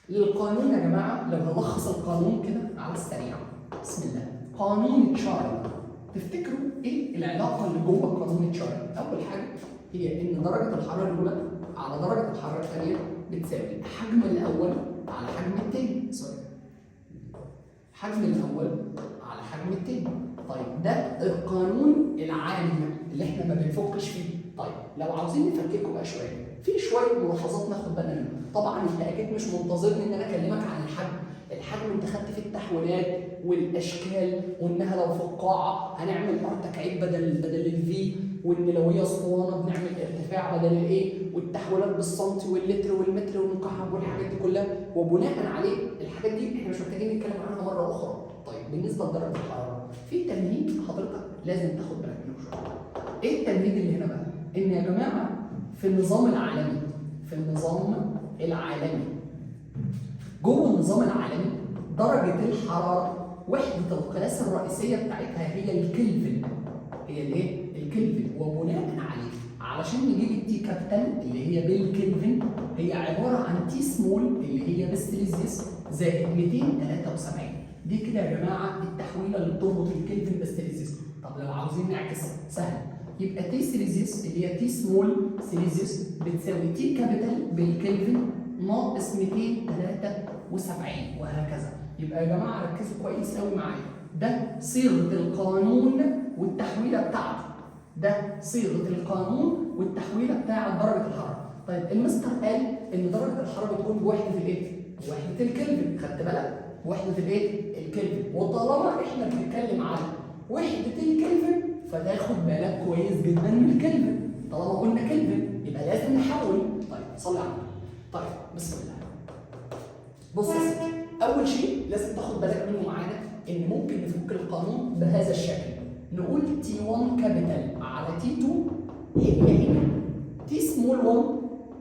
[SPEAKER 1] للقانون يا جماعة، لو هلخص القانون كده على السريع، بسم الله. قانون تشارلي، تفتكروا ايه العلاقة اللي جوه قانون تشارلي؟ اول حاجة هي ان درجه الحرارة الاولى على درجه الحرارة الثانية بتساوي حجم الاول على حجم الثاني، sorry، حجم الاول على حجم الثاني. طيب ده القانون العام اللي احنا ما بنفكش فيه. طيب لو عاوزين نفككه بقى شوية، في شوية ملاحظات ناخد بالنا منها. طبعا انت اكيد مش منتظرني ان انا اكلمك عن الحجم. الحجم انت خدت فيه التحويلات والاشكال، وانها لو فقاعة هنعمل R تكعيب بدل ال V، وان لو هي اسطوانة بنعمل ارتفاع بدل الايه، والتحويلات بالسنتي واللتر والمتر والمكعب والحاجات دي كلها، وبناء عليه الحاجات دي احنا مش محتاجين نتكلم عنها مرة اخرى. طيب بالنسبة لدرجة الحرارة، في تمهيد حضرتك لازم تاخد بالك منه شوية. ايه التمهيد اللي هنا بقى؟ ان يا جماعة في النظام العالمي، في النظام العالمي، جوه النظام العالمي درجه الحرارة وحده القياس الرئيسية بتاعتها هي الكلفن، هي الايه؟ الكلفن. وبناء عليه علشان نجيب ال T capital اللي هي بالكلفن، هي عبارة عن T small اللي هي بالسيليزيوس زائد 273. دي كده يا جماعة التحويله اللي بتربط الكلفن بالسيليزيوس. طب لو عاوزين نعكس سهل، يبقى T سيليزيوس اللي هي T small سيليزيوس بتساوي T capital بالكلفن ناقص 273 وهكذا. يبقى يا جماعة ركزوا كويس قوي معايا، ده صيغة القانون والتحويله بتاعته، ده صيغة القانون والتحويله بتاعه درجه الحرارة. طيب المستر قال ان درجه الحرارة بتكون بوحده الايه؟ بوحده الكلفن، خدت بالك؟ بوحده الايه؟ الكلفن. وطالما احنا بنتكلم على وحده الكلفن فتاخد بالك كويس جدا من الكلفن، طالما قلنا كلفن يبقى لازم نحول. طيب صلي على النبي. طيب بسم الله. بص يا سيدي، اول شيء لازم تاخد بالك منه معانا ان ممكن نفك القانون بهذا الشكل، نقول T 1 capital على T 2 هي هي T small 1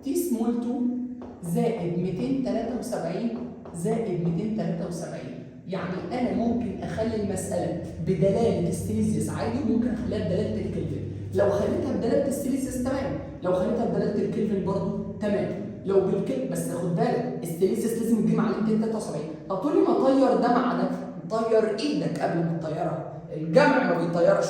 [SPEAKER 1] T small 2 زائد 273 زائد 273. يعني انا ممكن اخلي المسالة بدلالة السيليزيوس عادي، وممكن اخليها بدلالة الكلفن. لو خليتها بدلالة السيليزيوس تمام، لو خليتها بدلالة الكلفن برضه تمام، لو بالكلفن بس خد بالك السيليزيوس لازم يتجمع عليه 273. طب تقول لي ما طير ده مع ده، طير ايدك قبل ما تطيرها، الجمع ما بيطيرش،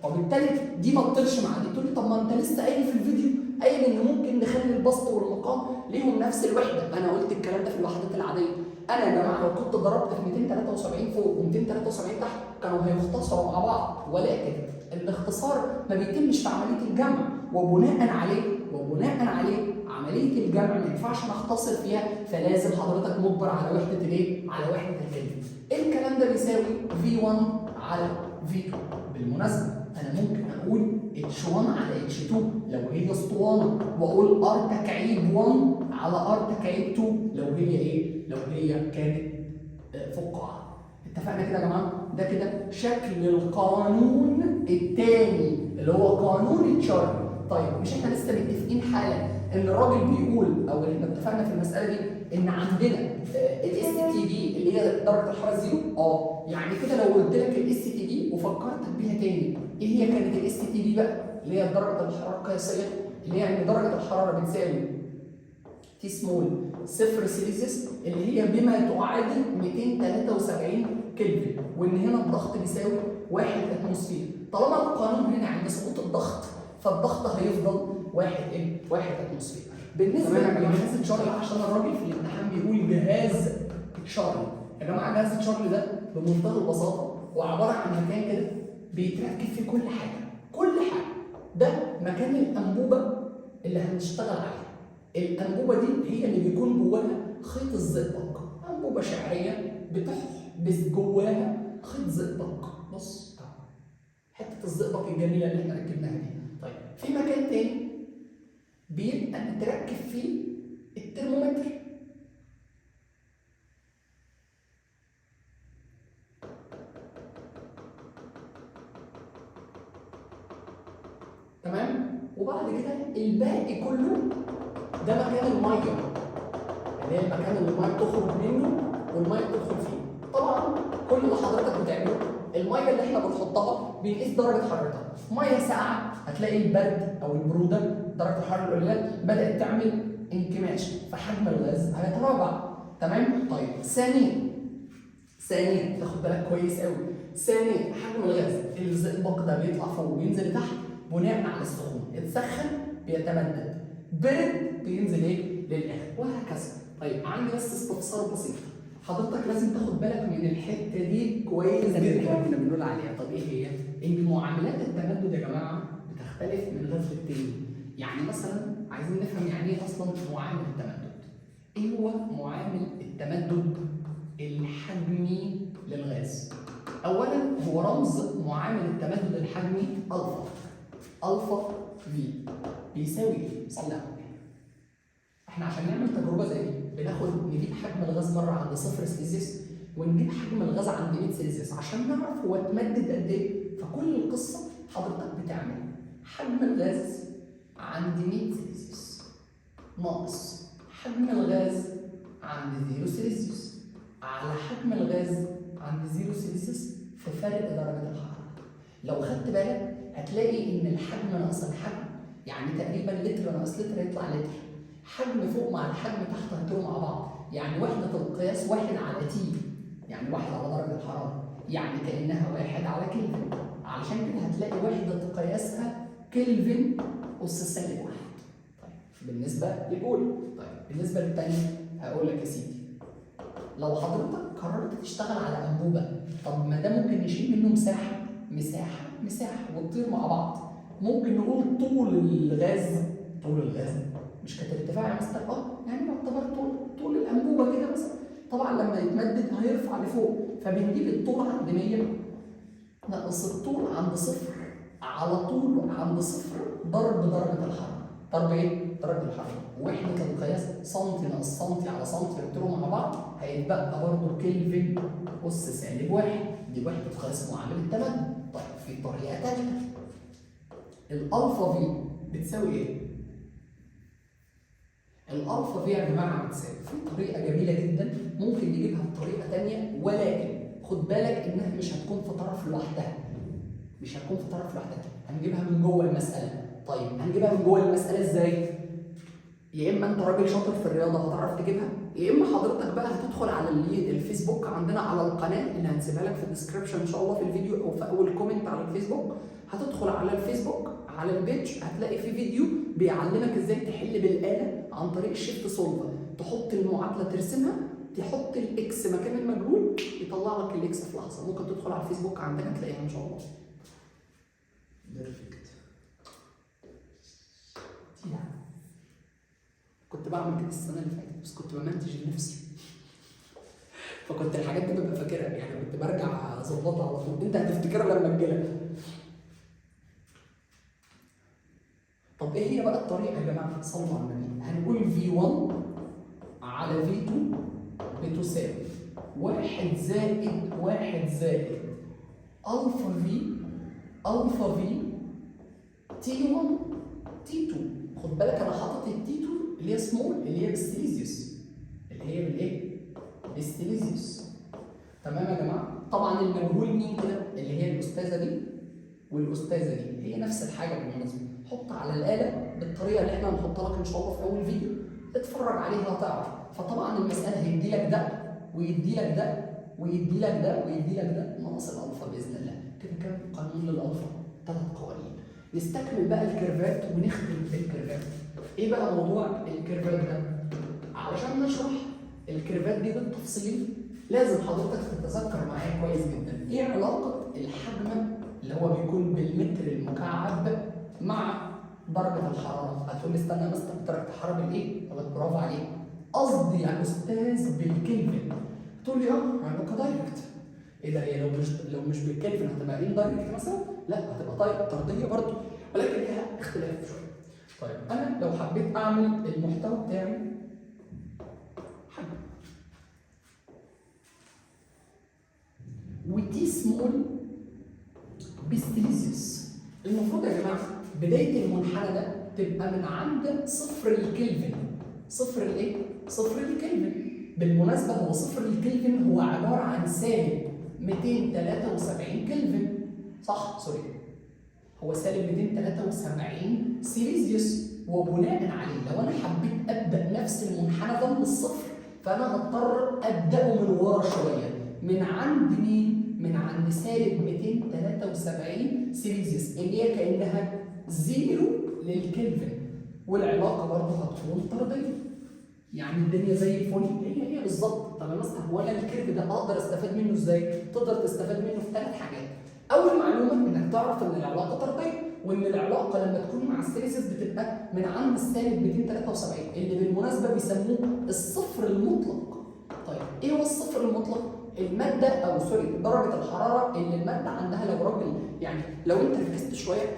[SPEAKER 1] وبالتالي دي ما تطيرش مع دي. تقول لي طب ما انت لسه قايل في الفيديو قايل ان ممكن نخلي البسط والمقام ليهم نفس الوحدة. انا قلت الكلام ده في الوحدات العادية. انا يا جماعة لو كنت ضربت في 273 فوق و273 تحت كانوا هيختصروا مع بعض، ولكن الاختصار ما بيتمش في عملية الجمع، وبناء عليه عملية الجمع ما ينفعش نختصر فيها، فلازم حضرتك مجبر على وحده الايه؟ على وحده الكلفن. الكلام ده بيساوي V1 على V2. بالمناسبة انا ممكن اقول H1 على H2 لو هي اسطوانة، واقول R تكعيب 1 على R تكعيب 2 لو هي ايه؟ لو هي كانت فقاعة. اتفقنا كده يا جماعة؟ ده كده شكل القانون الثاني اللي هو قانون تشارلي. طيب مش احنا لسه متفقين حالا ان الراجل بيقول، او احنا اتفقنا في المسالة دي ان عندنا ال STP اللي هي درجه الحرارة zero؟ يعني كده لو قلت لك ال STP وفكرتك بيها تاني، ايه هي كانت ال STP بقى؟ اللي هي درجه الحرارة القياسية، اللي هي ان درجه الحرارة بتساوي T small 0 سيليزيوس اللي هي بما تعادل 273 كلفن، وان هنا الضغط بيساوي 1 atmosphere. طالما القانون هنا عند سقوط الضغط، فالضغط هيفضل 1 ايه؟ 1 atmosphere. بالنسبة لجهاز تشارلي، عشان الراجل في الامتحان بيقول جهاز تشارلي، يا جماعة جهاز تشارلي ده بمنتهى البساطة هو عبارة عن مكان كده بيتركب فيه كل حاجة، كل حاجة. ده مكان الانبوبة اللي هنشتغل عليها. الانبوبة دي هي اللي بيكون جواها خيط الزئبق، انبوبة شعرية بتحبس جواها خيط زئبق. بص حتة الزئبق الجميلة اللي احنا ركبناها دي. طيب في مكان تاني بيبقى متركب فيه الترمومتر. تمام؟ وبعد كده الباقي كله ده مكان المية، اللي هي المكان اللي المية بتخرج منه والمية بتدخل فيه. طبعا كل اللي حضرتك بتعمله، المية اللي احنا بنحطها بنقيس درجه حرارتها. مية ساقعه هتلاقي البرد او البرودة درجه الحرارة القليلة بدات تعمل انكماش، فحجم الغاز هيتراجع. تمام؟ طيب ثانيا تاخد بالك كويس قوي، ثانيا حجم الغاز الزئبق ده بيطلع فوق وبينزل تحت بناء على السخونه. اتسخن بيتمدد، برد بينزل ايه؟ للايه؟ للاخر وهكذا. طيب عندي بس استفسار بسيط، حضرتك لازم تاخد بالك من الحتة دي كويس جدا اللي احنا كنا بنقول عليها. طب ايه هي؟ ان معاملات التمدد يا جماعة بتختلف من غاز للتاني. يعني مثلا عايزين نفهم يعني ايه اصلا معامل التمدد؟ ايه هو معامل التمدد الحجمي للغاز؟ اولا هو رمز معامل التمدد الحجمي alpha، alpha V بيساوي ايه؟ صلي على النبي. احنا عشان نعمل تجربه زي دي بناخد نجيب حجم الغاز مرة عند 0 سلسيوس ونجيب حجم الغاز عند 100 سلسيوس عشان نعرف هو اتمدد قد ايه. فكل القصة حضرتك بتعمل حجم الغاز عند 100 سلسيوس ناقص حجم الغاز عند 0 سلسيوس على حجم الغاز عند 0 سلسيوس في فرق درجه الحرارة. لو خدت بالك هتلاقي ان الحجم ناقص الحجم، يعني تقريبا لتر ناقص لتر يطلع لتر، حجم فوق مع الحجم تحت هيطيروا مع بعض، يعني وحدة القياس 1 على T، يعني 1 على درجة الحرارة، يعني كأنها 1 على كلفن، علشان كده هتلاقي وحدة قياسها كلفن أس -1. طيب بالنسبة للأولى. طيب بالنسبة للثانية هقول لك يا سيدي، لو حضرتك قررت تشتغل على أنبوبة، طب ما ده ممكن نشيل منه مساحة مساحة مساحة وتطير مع بعض. ممكن نقول طول الغاز، طول الغاز مش كانت ارتفاع يا مستر؟ يعني يعتبر طول الانبوبة كده مثلا. طبعا لما يتمدد هيرفع لفوق، فبنجيب الطول عند 100 ناقص الطول عند 0 على طول عند 0 ضرب درجه الحرارة. ضرب ايه؟ درجه الحرارة. وحده القياس سنتي ناقص سنتي على سنتي يطيروا مع بعض، هيتبقى برضه كلفن أس -1. دي وحده قياس معامل التمدد. طيب في طريقه ثانية، ال alpha V بتساوي ايه؟ ال alpha V يا جماعة بتساوي، في طريقه جميلة جدا ممكن نجيبها بطريقة ثانية، ولكن خد بالك انها مش هتكون في طرف لوحدها. مش هتكون في طرف لوحدها، هنجيبها من جوه المسالة. طيب هنجيبها من جوه المسالة ازاي؟ يا اما انت راجل شاطر في الرياضة هتعرف تجيبها، يا اما حضرتك بقى هتدخل على الفيسبوك عندنا على القناة اللي هنسيبها لك في ال description ان شاء الله في الفيديو او في اول comment على الفيسبوك. هتدخل على الفيسبوك على ال page هتلاقي في فيديو بيعلمك ازاي تحل بالاله عن طريق ال shift solve. تحط المعادلة ترسمها، تحط ال X مكان المجهول يطلع لك ال X في لحظة. ممكن تدخل على الفيسبوك عندنا تلاقيها ان شاء الله. perfect. كنت بعمل كده السنة اللي فاتت، بس كنت بمنتج لنفسي، فكنت الحاجات دي ببقى فاكرها، يعني كنت برجع اظبطها على طول. انت هتفتكرها لما تجيلك. طب ايه هي بقى الطريقة يا جماعة؟ صلوا على النبي. هنقول V1 على V2 بتساوي 1 زائد 1 زائد alpha V alpha V T1 T2. خد بالك انا حاطط ال T2 اللي هي small اللي هي بالسيليزيوس، اللي هي بالايه؟ بالسيليزيوس. تمام يا جماعة؟ طبعا المجهول مين كده؟ اللي هي الاستاذة دي والاستاذه دي، هي نفس الحاجة بالمناسبة. حط على الاله بالطريقة اللي احنا هنحطها لك ان شاء الله في اول فيديو، اتفرج عليها هتعرف. فطبعا المسالة هيدي لك ده ويدي لك ده ويدي لك ده ويدي لك ده ناقص الالفا باذن الله. كده كام قانون للالفا؟ 3 قوانين. نستكمل بقى ال curve ات ونختم بال curve ات. ايه بقى موضوع ال curve ات ده؟ علشان نشرح ال curve ات دي بالتفصيل لازم حضرتك تتذكر معايا كويس جدا ايه علاقة الحجم اللي هو بيكون بالمتر المكعب مع درجه الحرارة. هتقول لي استنى يا مستر، درجه الحرارة بالايه؟ اقول لك برافو عليك، قصدي يا استاذ بالكلفن. تقول لي علاقة direct. ايه ده، هي لو مش بالكلفن هتبقى indirect مثلا؟ لا، هتبقى طيب طرديه برضه، ولكن ليها اختلاف شوية. طيب انا لو حبيت اعمل المحتوى بتاعي حجم و T small بالسيليزيوس، المفروض يا جماعة بداية المنحنى ده تبقى من عند 0 الكلفن. 0 الايه؟ 0 الكلفن. بالمناسبة هو 0 الكلفن هو عبارة عن سالب 273 كلفن، صح؟ sorry، هو سالب 273 سيليزيوس. وبناء عليه لو انا حبيت ابدا نفس المنحنى ده من الصفر فانا هضطر ابداه من ورا شوية، من عند مين؟ من عند سالب 273 سيليزيوس اللي هي كانها 0 للكلفن، والعلاقة برضه هتكون طرديه. يعني الدنيا زي الفل، هي هي بالظبط. طب يا مستر هو انا ال curve ده اقدر استفاد منه ازاي؟ تقدر تستفاد منه في 3 حاجات. اول معلومة انك تعرف ان العلاقة طرديه، وان العلاقة لما تكون مع السيليسيوس بتبقى من عند السالب 273 اللي بالمناسبة بيسموه الصفر المطلق. طيب ايه هو الصفر المطلق؟ المادة او sorry درجه الحرارة اللي المادة عندها. لو راجل يعني لو انت ركزت شوية،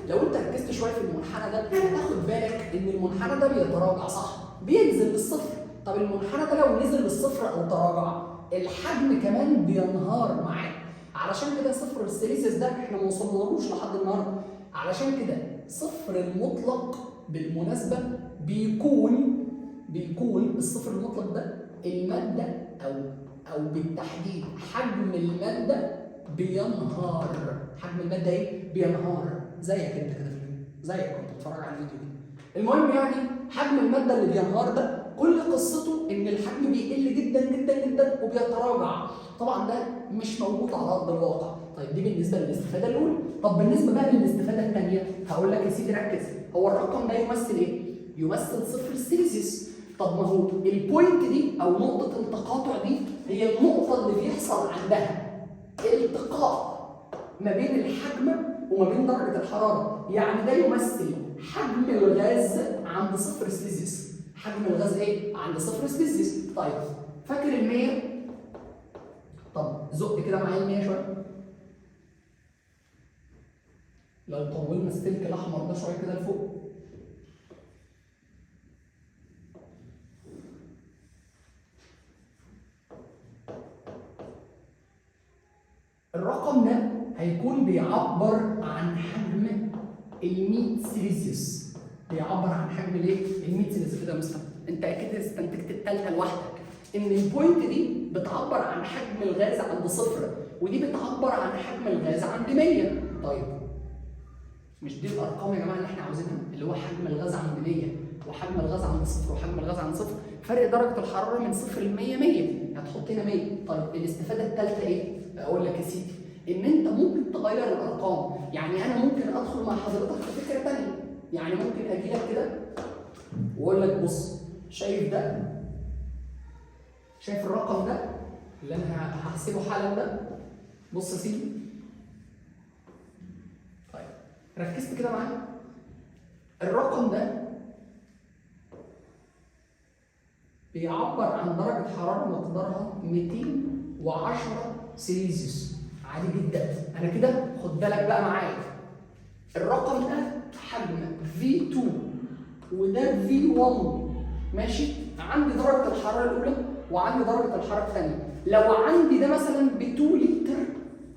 [SPEAKER 1] لو انت ركزت شوية في المنحنى ده هتاخد بالك ان المنحنى ده بيتراجع، صح؟ بينزل للصفر. طب المنحنى ده لو نزل للصفر او تراجع، الحجم كمان بينهار معاه. علشان كده صفر السيليسيوس ده احنا ما وصلنالوش لحد النهارده. علشان كده صفر المطلق بالمناسبة بيكون الصفر المطلق ده المادة او بالتحديد حجم المادة بينهار. حجم المادة ايه؟ بينهار. زيك انت كده في الفيديو، زيك وانت بتتفرج على الفيديو كده. المهم يعني حجم المادة اللي بينهار ده كل قصته ان الحجم بيقل جدا جدا جدا وبيتراجع. طبعا ده مش موجود على ارض الواقع. طيب دي بالنسبة للاستفادة الاولى. طب بالنسبة بقى للاستفادة الثانية هقول لك يا سيدي ركز، هو الرقم ده يمثل ايه؟ يمثل صفر السيليزيوس. طب ما هو ال point دي او نقطة التقاطع دي هي النقطة اللي بيحصل عندها التقاء ما بين الحجم وما بين درجه الحرارة، يعني ده يمثل حجم الغاز عند صفر سيليزيوس. حجم الغاز ايه؟ عند صفر سيليزيوس. طيب فاكر ال 100؟ طب زق كده معايا ال 100 شوية. لو طولنا السلك الاحمر ده شوية كده لفوق، الرقم ده هيكون بيعبر عن حجم ال 100 سيليزيوس. بيعبر عن حجم الايه؟ ال 100 سيليزيوس. كده يا مستر انت اكيد استنتجت الثالثة لوحدك ان ال point دي بتعبر عن حجم الغاز عند صفر، ودي بتعبر عن حجم الغاز عند 100. طيب مش دي الارقام يا جماعة اللي احنا عاوزينها، اللي هو حجم الغاز عند 100 وحجم الغاز عند صفر وحجم الغاز عند صفر، فرق درجه الحرارة من صفر ل 100 100، هتحط هنا 100. طيب الاستفادة الثالثة ايه؟ اقول لك يا سيدي ان انت ممكن تغير الارقام. يعني انا ممكن ادخل مع حضرتك في فكرة ثانية، يعني ممكن اجي لك كده واقول لك بص، شايف ده؟ شايف الرقم ده اللي انا هحسبه حالا ده؟ بص يا سيدي. طيب ركزت كده معايا، الرقم ده بيعبر عن درجة حرارة مقدارها 210 سيليزيوس. عادي جدا. انا كده خد بالك بقى معايا، الرقم ده حجم V2 وده V1، ماشي؟ عندي درجة الحرارة الأولى وعندي درجة الحرارة الثانية. لو عندي ده مثلا ب 2 لتر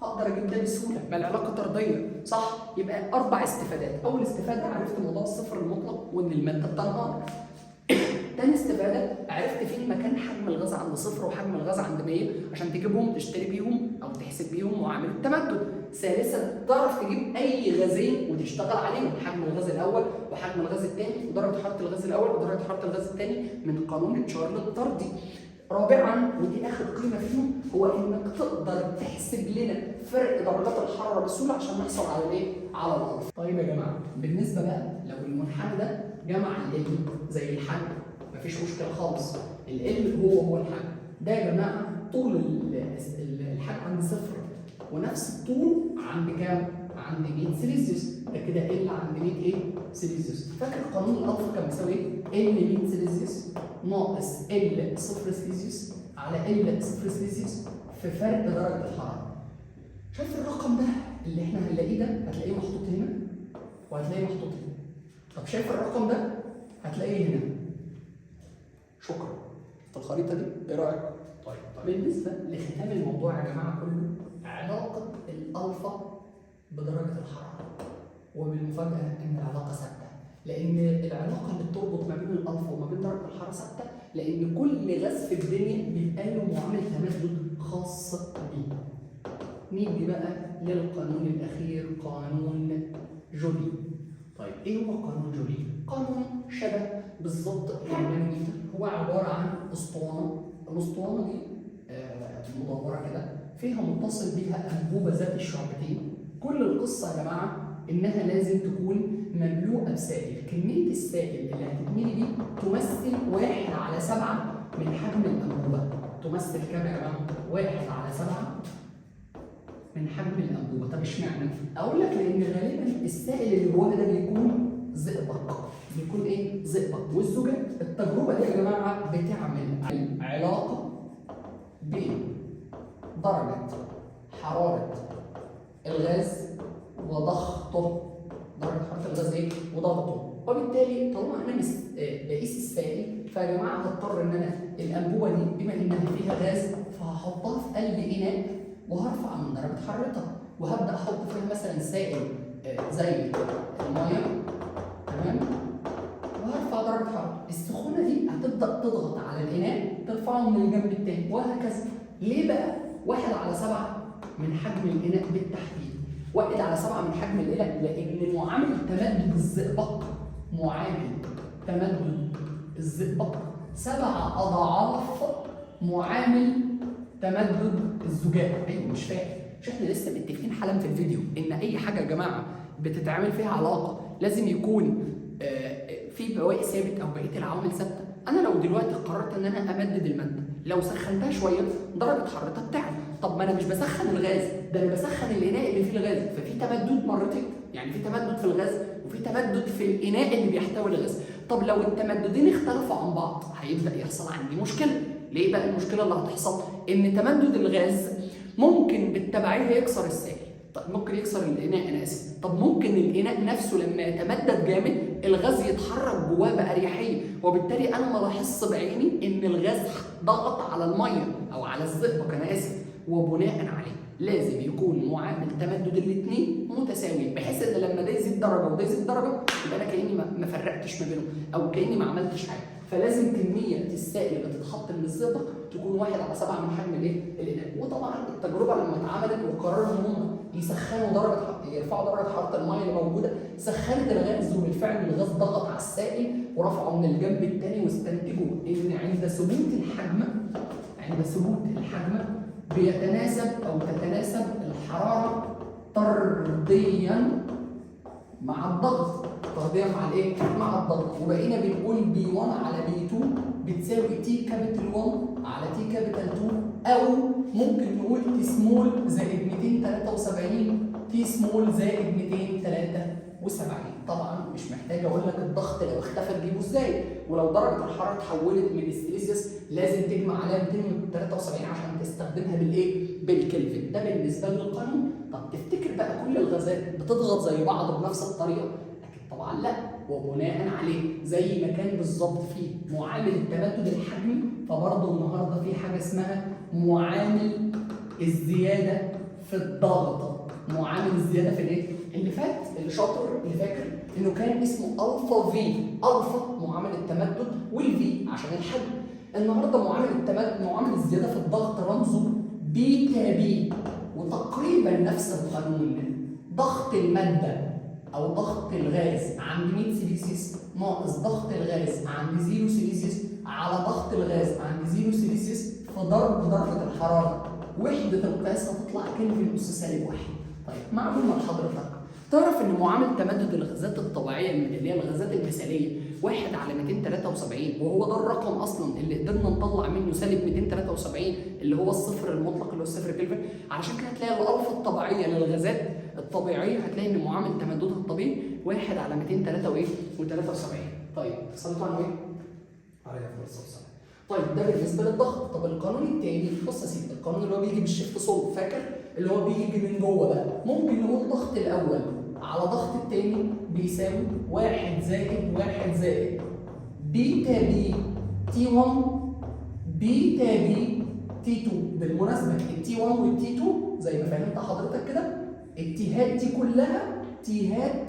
[SPEAKER 1] هقدر اجيب ده بسهولة، ما العلاقة طردية، صح؟ يبقى 4 استفادات. أول استفادة عرفت موضوع الصفر المطلق وإن المادة بتنهار. تاني استفادة عرفت فين مكان حجم الغاز عند صفر وحجم الغاز عند 100 عشان تجيبهم تشتري بيهم أو تحسب بيهم معامل التمدد. ثالثا تعرف تجيب أي غازين وتشتغل عليهم، حجم الغاز الأول وحجم الغاز الثاني ودرجة حرارة الغاز الأول ودرجة حرارة الغاز الثاني من قانون تشارلز الطردي. رابعا ودي اخر قيمة فيهم، هو انك تقدر تحسب لنا فرق درجات الحرارة بسهولة عشان نحصل على الايه؟ على الالفا. طيب يا جماعة بالنسبة بقى لو المنحنى ده جمع ال زي الحجم مفيش مشكلة خالص، ال هو الحجم ده يا جماعة، طول الحجم عند صفر ونفس الطول عند كام؟ عند 100 سيليزيوس. ده كده ال عند 100 ايه؟ سيليزيوس. فاكر قانون الالفا كان بيساوي ايه؟ ال 100 سيليزيوس ناقص ال 0 سيليزيوس على ال 0 سيليزيوس في فرق درجه الحرارة. شايف الرقم ده اللي احنا هنلاقيه ده؟ هتلاقيه محطوط هنا وهتلاقيه محطوط هنا. طب شايف الرقم ده؟ هتلاقيه هنا. شكرا. في الخريطة دي ايه رايك؟ طيب بالنسبة لختام الموضوع يا جماعة كله، علاقة الالفا بدرجة الحرارة، وبالمفاجاه ان العلاقة ثابتة، لان العلاقة اللي بتربط ما بين الالفا وما بين درجه الحرارة ثابتة، لان كل غاز في الدنيا بيبقى له معامل تمدد خاص بيه. نيجي بقى للقانون الاخير، قانون جولي. طيب ايه هو قانون جولي؟ قانون شبه بالظبط المانوميتر، هو عبارة عن اسطوانة، الاسطوانة دي مدورة كده فيها متصل بيها انبوبة ذات الشعبتين. كل القصة يا جماعة انها لازم تكون مملوءة بسائل، كمية السائل اللي هتتملي دي تمثل 1/7 من حجم الانبوبة. تمثل كام يا جماعة؟ 1/7 من حجم الانبوبة. طب اشمعنى؟ اقول لك لان غالبا السائل اللي جواها ده بيكون زئبق. بيكون ايه؟ زئبق. والزجاج التجربة دي يا جماعة بتعمل علاقة بين درجه حرارة الغاز وضغطه. درجه حرارة الغاز ايه؟ وضغطه. وبالتالي طالما انا بقيس السائل فيا جماعة هضطر ان انا الانبوبة دي بما انها فيها غاز فهحطها في قلب اناء وهرفع من درجه حرارتها، وهبدا احط فيها مثلا سائل زي المية، تمام؟ وهرفع درجه حرارته. السخونه دي هتبدا تضغط على الاناء ترفعه من الجنب الثاني وهكذا. ليه بقى 1/7 من حجم الاناء بالتحديد؟ 1/7 من حجم الاناء لان معامل تمدد الزئبق، معامل تمدد الزئبق 7 أضعاف معامل تمدد الزجاج. ايوه مش فاهم، مش احنا لسه متفقين حالا في الفيديو ان اي حاجة يا جماعة بتتعمل فيها علاقة لازم يكون في بواقي ثابت او بقية العوامل ثابتة؟ انا لو دلوقتي قررت ان انا امدد المادة، لو سخنتها شوية درجه حرارتها بتعلى. طب ما انا مش بسخن الغاز ده، انا بسخن الاناء اللي فيه الغاز، ففي تمدد مرتين، يعني في تمدد في الغاز وفي تمدد في الاناء اللي بيحتوي الغاز. طب لو التمددين اختلفوا عن بعض هيبدا يحصل عندي مشكلة. ليه بقى المشكلة اللي هتحصل؟ ان تمدد الغاز ممكن بالتبعيه يكسر السائل، طب ممكن يكسر الاناء، انا اسف. طب ممكن الاناء نفسه لما يتمدد جامد الغاز يتحرك جواه باريحية، وبالتالي انا ما لاحظش بعيني ان الغاز ضغط على المية او على الزئبق، انا اسف. وبناء عليه لازم يكون معامل تمدد الاثنين متساويين، بحيث ان لما ده يزيد درجه وده يزيد درجه يبقى انا كاني ما فرقتش ما بينهم او كاني ما عملتش حاجة. فلازم كمية السائل اللي تتحط من الزئبق تكون 1/7 من حجم الايه؟ الاناء. وطبعا التجربة لما اتعملت وقرروا ان هم يسخنوا درجه، يرفعوا درجه حرارة المية اللي موجودة، سخنت الغاز وبالفعل الغاز ضغط على السائل ورفعه من الجنب الثاني، واستنتجوا ان عند ثبوت الحجم، عند ثبوت الحجم بيتناسب او تتناسب الحرارة طرديا مع الضغط. طرديا مع الايه؟ مع الضغط. وبقينا بنقول P 1 على P 2 بتساوي T capital 1 على T capital 2، او ممكن نقول T small زائد 273 T small زائد 273. طبعا مش محتاج اقول لك الضغط لو اختفى تجيبه ازاي، ولو درجه الحرارة اتحولت من السيليزيوس لازم تجمع عليها 273 عشان تستخدمها بالايه؟ بالكلفن. ده بالنسبة للقانون. طب تفتكر بقى كل الغازات بتضغط زي بعض بنفس الطريقة؟ اكيد طبعا لا. وبناء عليه زي ما كان بالظبط في معامل التمدد الحجمي، فبرضه النهارده في حاجة اسمها معامل الزيادة في الضغط. معامل الزيادة في الايه؟ اللي فات، اللي شاطر اللي فاكر انه كان اسمه alpha V، الفا معامل التمدد وال V عشان الحجم. النهارده معامل التمدد، معامل الزيادة في الضغط رمزه beta P، وتقريبا نفس القانون. ضغط المادة او ضغط الغاز عند 100 سيليسيوس ناقص ضغط الغاز عند 0 سيليسيوس على ضغط الغاز عند 0 سيليسيوس في ضرب درجه الحرارة، وحده القياس هتطلع كلفن اس سالب 1. طيب معلومة لحضرتك، تعرف ان معامل تمدد الغازات الطبيعية اللي هي الغازات المثالية 1/273، وهو ده الرقم اصلا اللي قدرنا نطلع منه سالب 273 اللي هو الصفر المطلق اللي هو الصفر كلفن. علشان كده هتلاقي الالفا الطبيعية للغازات الطبيعية هتلاقي ان معامل تمددها الطبيعي 1/273. طيب صليتوا على ايه؟ عليه الصلاة والسلام. طيب ده بالنسبة للضغط. طب القانون الثاني، بص يا سيدي، القانون اللي هو بيجي بال shift solve، فاكر؟ اللي هو بيجي من جوه بقى، ممكن نقول ضغط الاول على ضغط الثاني بيساوي 1 زائد 1 زائد beta P T 1 beta P T 2. بالمناسبة ال T 1 وال T 2 زي ما فهمت حضرتك كده، ال T هات دي كلها T هات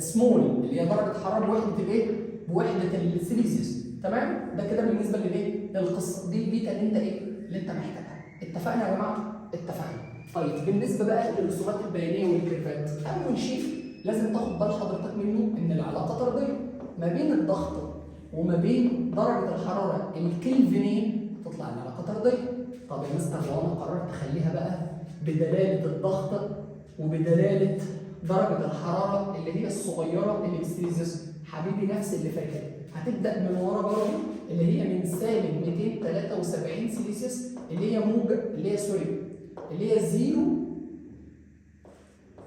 [SPEAKER 1] small اللي هي درجه حرارة بوحده الايه؟ بوحده السيليزيوس، تمام؟ ده كده بالنسبة للايه؟ للقصة دي، البيتا اللي انت ايه؟ اللي انت محتاجها. اتفقنا يا جماعة؟ اتفقنا. طيب بالنسبة بقى للرسومات البيانيه وال curve ات، اول شيء لازم تاخد بال حضرتك منه ان العلاقة طرديه ما بين الضغط وما بين درجه الحرارة الكلفينيه، تطلع العلاقة طرديه. طب يا مستر لو انا قررت اخليها بقى بدلالة الضغط وبدلاله درجه الحرارة اللي هي الصغيرة اللي بالسيليزيوس؟ حبيبي نفس اللي فاتت، هتبدا من ورا برضه اللي هي من سالب 273 سيليزيوس اللي هي موجب، اللي هي sorry اللي هي zero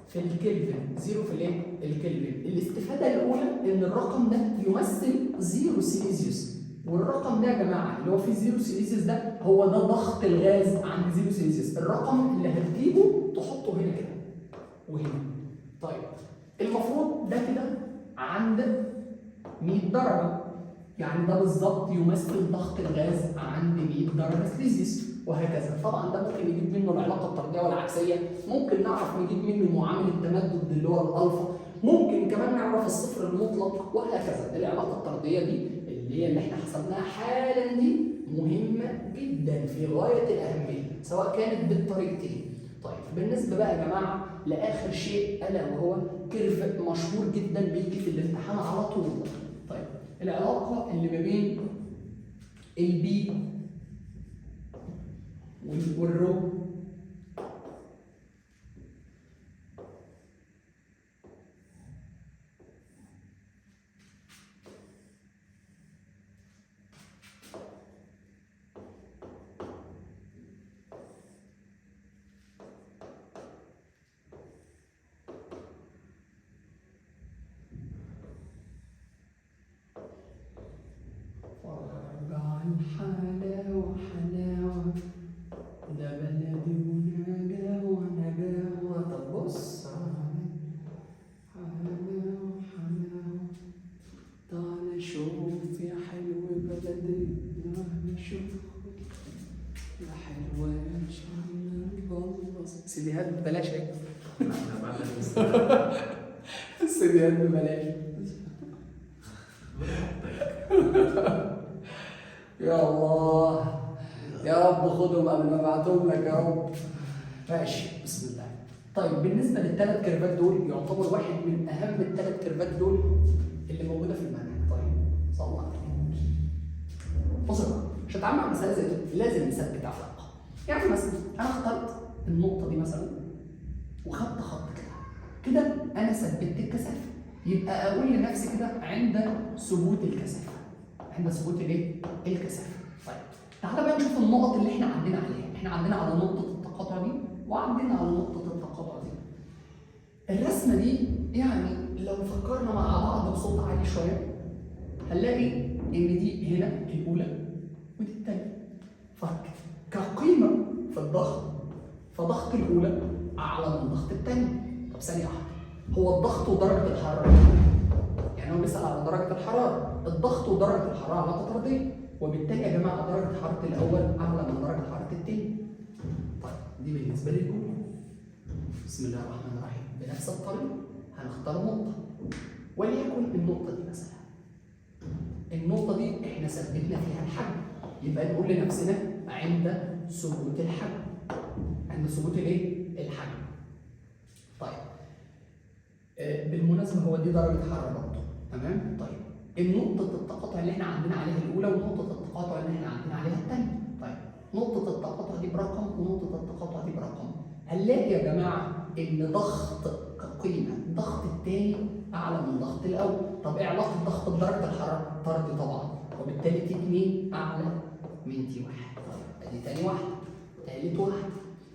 [SPEAKER 1] في الكلفن، zero في الايه؟ الكلفن. الاستفادة الاولى ان الرقم ده يمثل zero سيليزيوس، والرقم ده يا جماعة اللي هو فيه zero سيليزيوس ده هو ده ضغط الغاز عند zero سيليزيوس، الرقم اللي هتجيبه تحطه هنا كده وهنا. طيب المفروض ده كده عند 100 درجه، يعني ده بالظبط يمثل ضغط الغاز عند 100 درجه سيليزيوس، وهكذا. طبعا ده ممكن نجيب منه العلاقة الطرديه والعكسيه، ممكن نعرف نجيب منه معامل التمدد اللي هو الالفا، ممكن كمان نعرف الصفر المطلق، وهكذا. العلاقة الطرديه دي اللي هي اللي احنا حسبناها حالا دي مهمة جدا في غاية الاهمية، سواء كانت بالطريقتين. طيب بالنسبة بقى يا جماعة لاخر شيء، الا وهو curve مشهور جدا بيجي في الامتحان على طول. طيب العلاقة اللي ما بين ال P وال rho فرجع الحلاوة حلاوة، ده بلدي ونجاوة نجاوة. طب بص، حلاوة حلاوة، تعال شوف يا حلو بلدي، تعال شوف يا حلوة يا شعر. سيديهات ببلاش اهي. السيديهات ببلاش. يا الله يا رب خدهم قبل ما ابعتهم لك يا رب. ماشي بسم الله. طيب بالنسبة للثلاث curve ات دول، يعتبر واحد من اهم الثلاث curve ات دول اللي موجودة في المنهج. طيب صلى على النبي. بص بقى، عشان اتعامل مع مسالة زي دي لازم نثبت علاقة. يعني مثلا انا اخترت النقطة دي مثلا وخدت خط كده كده، انا ثبتت الكثافة، يبقى اقول لنفسي كده عند ثبوت الكثافة، عند ثبوت الايه؟ الكثافة. طيب تعالى بقى نشوف النقط اللي احنا عندنا عليها. احنا عندنا على نقطة التقاطع دي، وعندنا على نقطة التقاطع دي. الرسمة دي يعني لو فكرنا مع بعض بصوت عالي شوية هنلاقي ان دي هنا الاولى ودي الثانية. فكقيمه في الضغط، فضغط الاولى اعلى من ضغط الثانية. طب ثانية واحدة، هو الضغط ودرجة الحرارة، يعني هو بيسال على درجه الحرارة، الضغط ودرجة الحرارة علاقة طرديه، وبالتالي يا جماعة درجه حرارة الاول اعلى من درجه حرارة الثاني. طيب دي بالنسبة للاولى. بسم الله الرحمن الرحيم. بنفس الطريقة هنختار نقطة، وليكن النقطة دي مثلا. النقطة دي احنا ثبتنا فيها الحجم، يبقى نقول لنفسنا عند ثبوت الحجم، عند ثبوت الايه؟ الحجم. طيب بالمناسبة هو دي درجه حرارة برضه، تمام؟ طيب النقطة التقاطع اللي احنا عندنا عليها الأولى ونقطة التقاطع اللي احنا عندنا عليها الثانية. طيب نقطة التقاطع دي برقم ونقطة التقاطع دي برقم. هنلاقي يا جماعة إن ضغط كقيمة، ضغط الثاني أعلى من ضغط الأول. طب إيه علاقة ضغط بدرجة الحرارة؟ طردي طبعا، وبالتالي T 2 أعلى من T 1. طيب أدي ثاني واحدة، ثالث واحدة.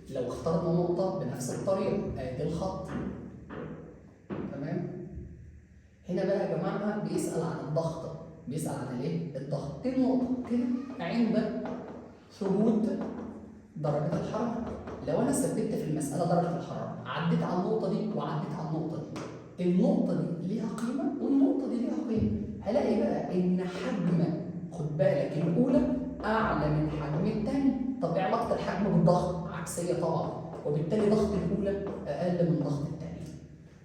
[SPEAKER 1] لو اخترنا نقطة بنفس الطريقة، أدي الخط. تمام؟ هنا بقى يا جماعة بيسال عن الضغط، بيسال عن الايه؟ الضغط. دي النقطة كده عند ثبوت درجه الحرارة. لو انا ثبتت في المسالة درجه الحرارة، عديت على النقطة دي وعديت على النقطة دي، النقطة دي ليها قيمة والنقطة دي ليها قيمة، هلاقي بقى ان حجم، خد بالك، الاولى اعلى من حجم الثانية. طب ايه علاقة الحجم بالضغط؟ عكسية طبعا، وبالتالي ضغط الاولى اقل من ضغط الثانية.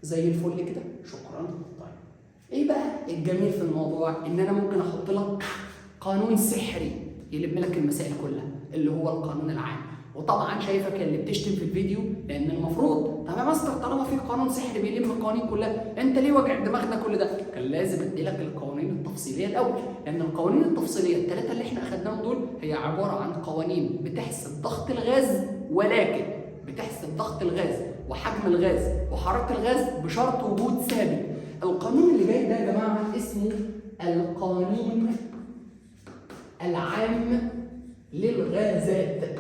[SPEAKER 1] زي الفل كده، شكرا. طيب ايه بقى الجميل في الموضوع؟ ان انا ممكن احط لك قانون سحري يلم لك المسائل كلها، اللي هو القانون العام. وطبعا شايفك اللي بتشتم في الفيديو، لان المفروض طب يا مستر طالما في قانون سحري بيلم القوانين كلها، انت ليه وجع دماغنا كل ده؟ كان لازم ادي لك القوانين التفصيلية الاول، لان القوانين التفصيلية الثلاثة اللي احنا اخدناهم دول هي عبارة عن قوانين بتحسب ضغط الغاز، ولكن بتحسب ضغط الغاز وحجم الغاز وحرارة الغاز بشرط وجود ثابت. القانون اللي جاي ده يا جماعة اسمه القانون العام للغازات.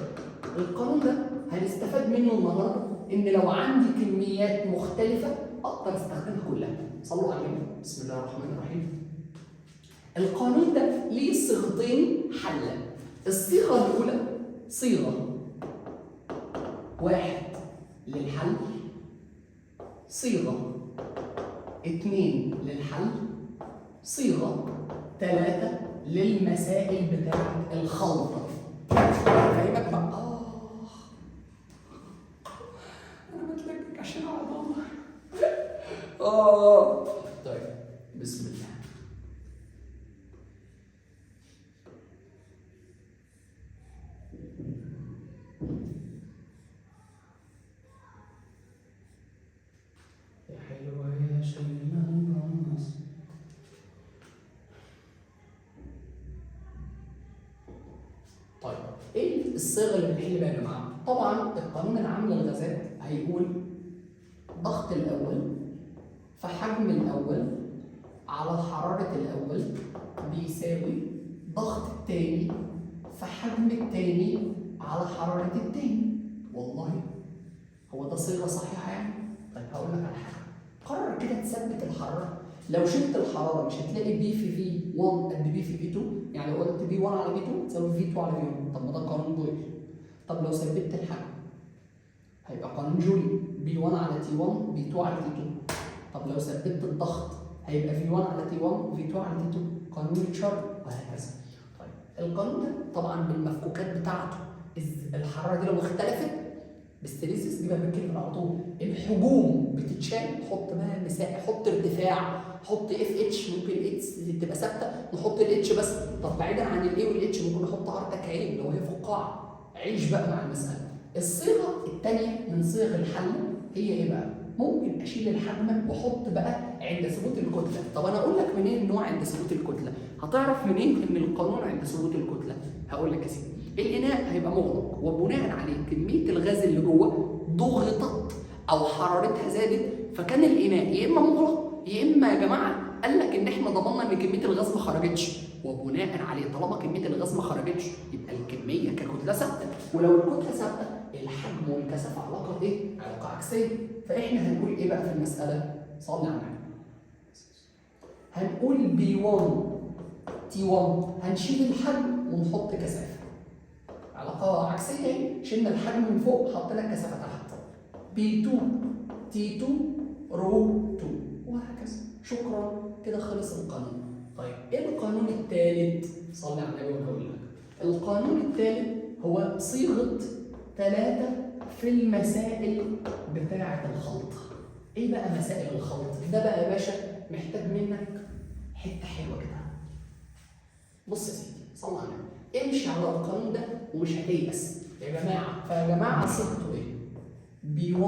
[SPEAKER 1] القانون ده هنستفاد منه النهارده، ان لو عندي كميات مختلفة اقدر استخدمها كلها. صلوا على النبي. بسم الله الرحمن الرحيم. القانون ده ليه صيغتين حل. الصيغة الاولى صيغة 1 للحل، صيغة 2 للحل، صيغة 3 للمسائل بتاعه الخلطة. فاهمك بقى؟ انا بتلكك عشان اقعد. طيب بسم الله. يا حلوة يا شيماء الناس. طيب ايه الصيغة اللي بنحل بيها يا جماعة؟ طبعا القانون العام للغازات هيقول ضغط الاول فحجم الاول على حرارة الاول بيساوي ضغط الثاني فحجم الثاني على حرارة الثاني. والله هو ده صيغة صحيحه يعني؟ طيب هقول لك على حاجة، قرر كده تثبت الحرارة. لو شلت الحرارة مش هتلاقي P في V 1 قد P في V 2، يعني لو قلت P 1 على P 2 تساوي V 2 على V 1. طب ما ده قانون بويل. طب لو ثبتت الحجم هيبقى قانون جولي، P 1 على T 1 P 2 على T 2. طب لو ثبتت الضغط هيبقى V 1 على T 1 V 2 على T 2، قانون تشارلي، وهكذا. طيب القانون ده طبعا بالمفكوكات بتاعته، الحرارة دي لو اختلفت بالسيليزيوس دي بقى بالكلفن على طول، الحجوم بتتشال، حط بقى مساحة، حط ارتفاع، حط اف اتش، ممكن ال H تبقى ثابتة نحط ال H بس. طب بعيدا عن ال A وال H ممكن نحط R تكعيب لو هي فقاعة. عيش بقى مع المسالة. الصيغة الثانية من صيغ الحل هي ايه بقى؟ ممكن اشيل الحجم واحط بقى عند ثبوت الكتلة. طب انا اقول لك منين ان هو عند ثبوت الكتلة؟ هتعرف منين ان القانون عند ثبوت الكتلة؟ هقول لك يا سيدي، الاناء هيبقى مغلق وبناء عليه كمية الغاز اللي جوه ضغطت او حرارتها زادت، فكان الاناء يا اما مغلق يا اما يا جماعة قال لك ان احنا ضمننا ان كمية الغاز ما خرجتش، وبناء عليه طالما كمية الغاز ما خرجتش يبقى الكمية ككتله ثابتة، ولو الكتلة ثابتة الحجم والكثافه علاقة ايه؟ علاقة عكسية. فاحنا هنقول ايه بقى في المسالة؟ صلي على النبي. هنقول P 1 T 1، هنشيل الحجم ونحط كثافة. علاقة عكسية اهي، شلنا الحجم من فوق حطينا الكثافة تحت. P 2 T 2 rho 2 وهكذا. شكرا، كده خلص القانون. طيب ايه القانون الثالث؟ صلي على النبي وانا هقول لك. القانون الثالث هو صيغة 3 في المسائل بتاعه الخلط. ايه بقى مسائل الخلط؟ ده بقى يا باشا محتاج منك حتة حلوة كده. بص يا سيدي، صلي على النبي، امشي على القانون ده ومش هتيأس يا جماعة. فيا جماعة صيغته ايه؟ P 1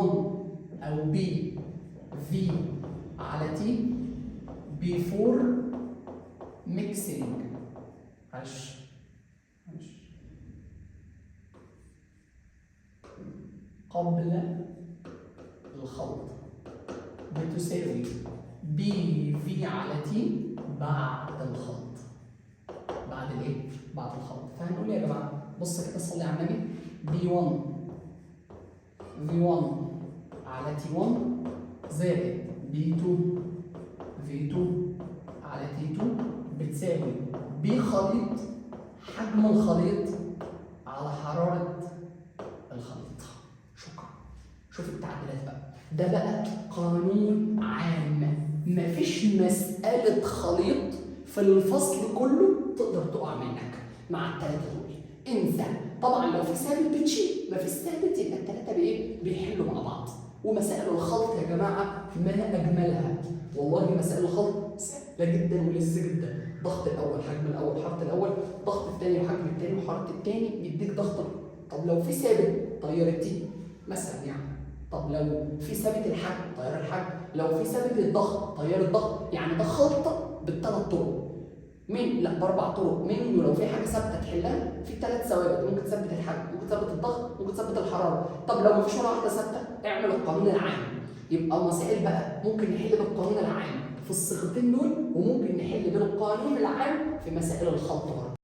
[SPEAKER 1] او P V على T before mixing، معلش قبل الخلط، بتساوي P V على T بعد الخلط. بعد الايه؟ بعد الخلط. فهنقول يا جماعة بص كده، صلي على النبي، P 1 V 1 على T 1 زائد P 2 V 2 على T 2 بتساوي P خليط حجم الخليط على حرارة الخليط. شكرا. شوف التعديلات بقى. ده بقى قانون عام، مفيش مسألة خليط في الفصل كله تقدر تقع منك مع الثلاثة دول. انسى. طبعا لو في ثابت بتشيل، مفيش ثابت يبقى الثلاثة بايه؟ بيحلوا مع بعض. ومسائل الخلط يا جماعة ما أجملها، والله مسائل الخلط سهلة جدا ولذيذة جدا. ضغط الأول، حجم الأول، حرارة الأول، ضغط الثاني وحجم الثاني وحرارة الثاني يديك ضغط. طب لو في ثابت تيار ال T مثلا يعني، طب لو في ثابت الحجم تيار الحجم، لو في ثابت الضغط تيار الضغط، يعني ده خلطة بالثلاث طرق. مين؟ لا باربع طرق. منه لو في حاجة ثابتة تحلها في ثلاث ثوابت، ممكن تثبت الحجم، ممكن تثبت الضغط، ممكن تثبت الحرارة. طب لو مفيش ولا واحدة ثابتة اعمل القانون العام. يبقى مسائل بقى ممكن نحل بالقانون العام في الصيغتين دول، وممكن نحل بالقانون العام في مسائل الخلط برضه.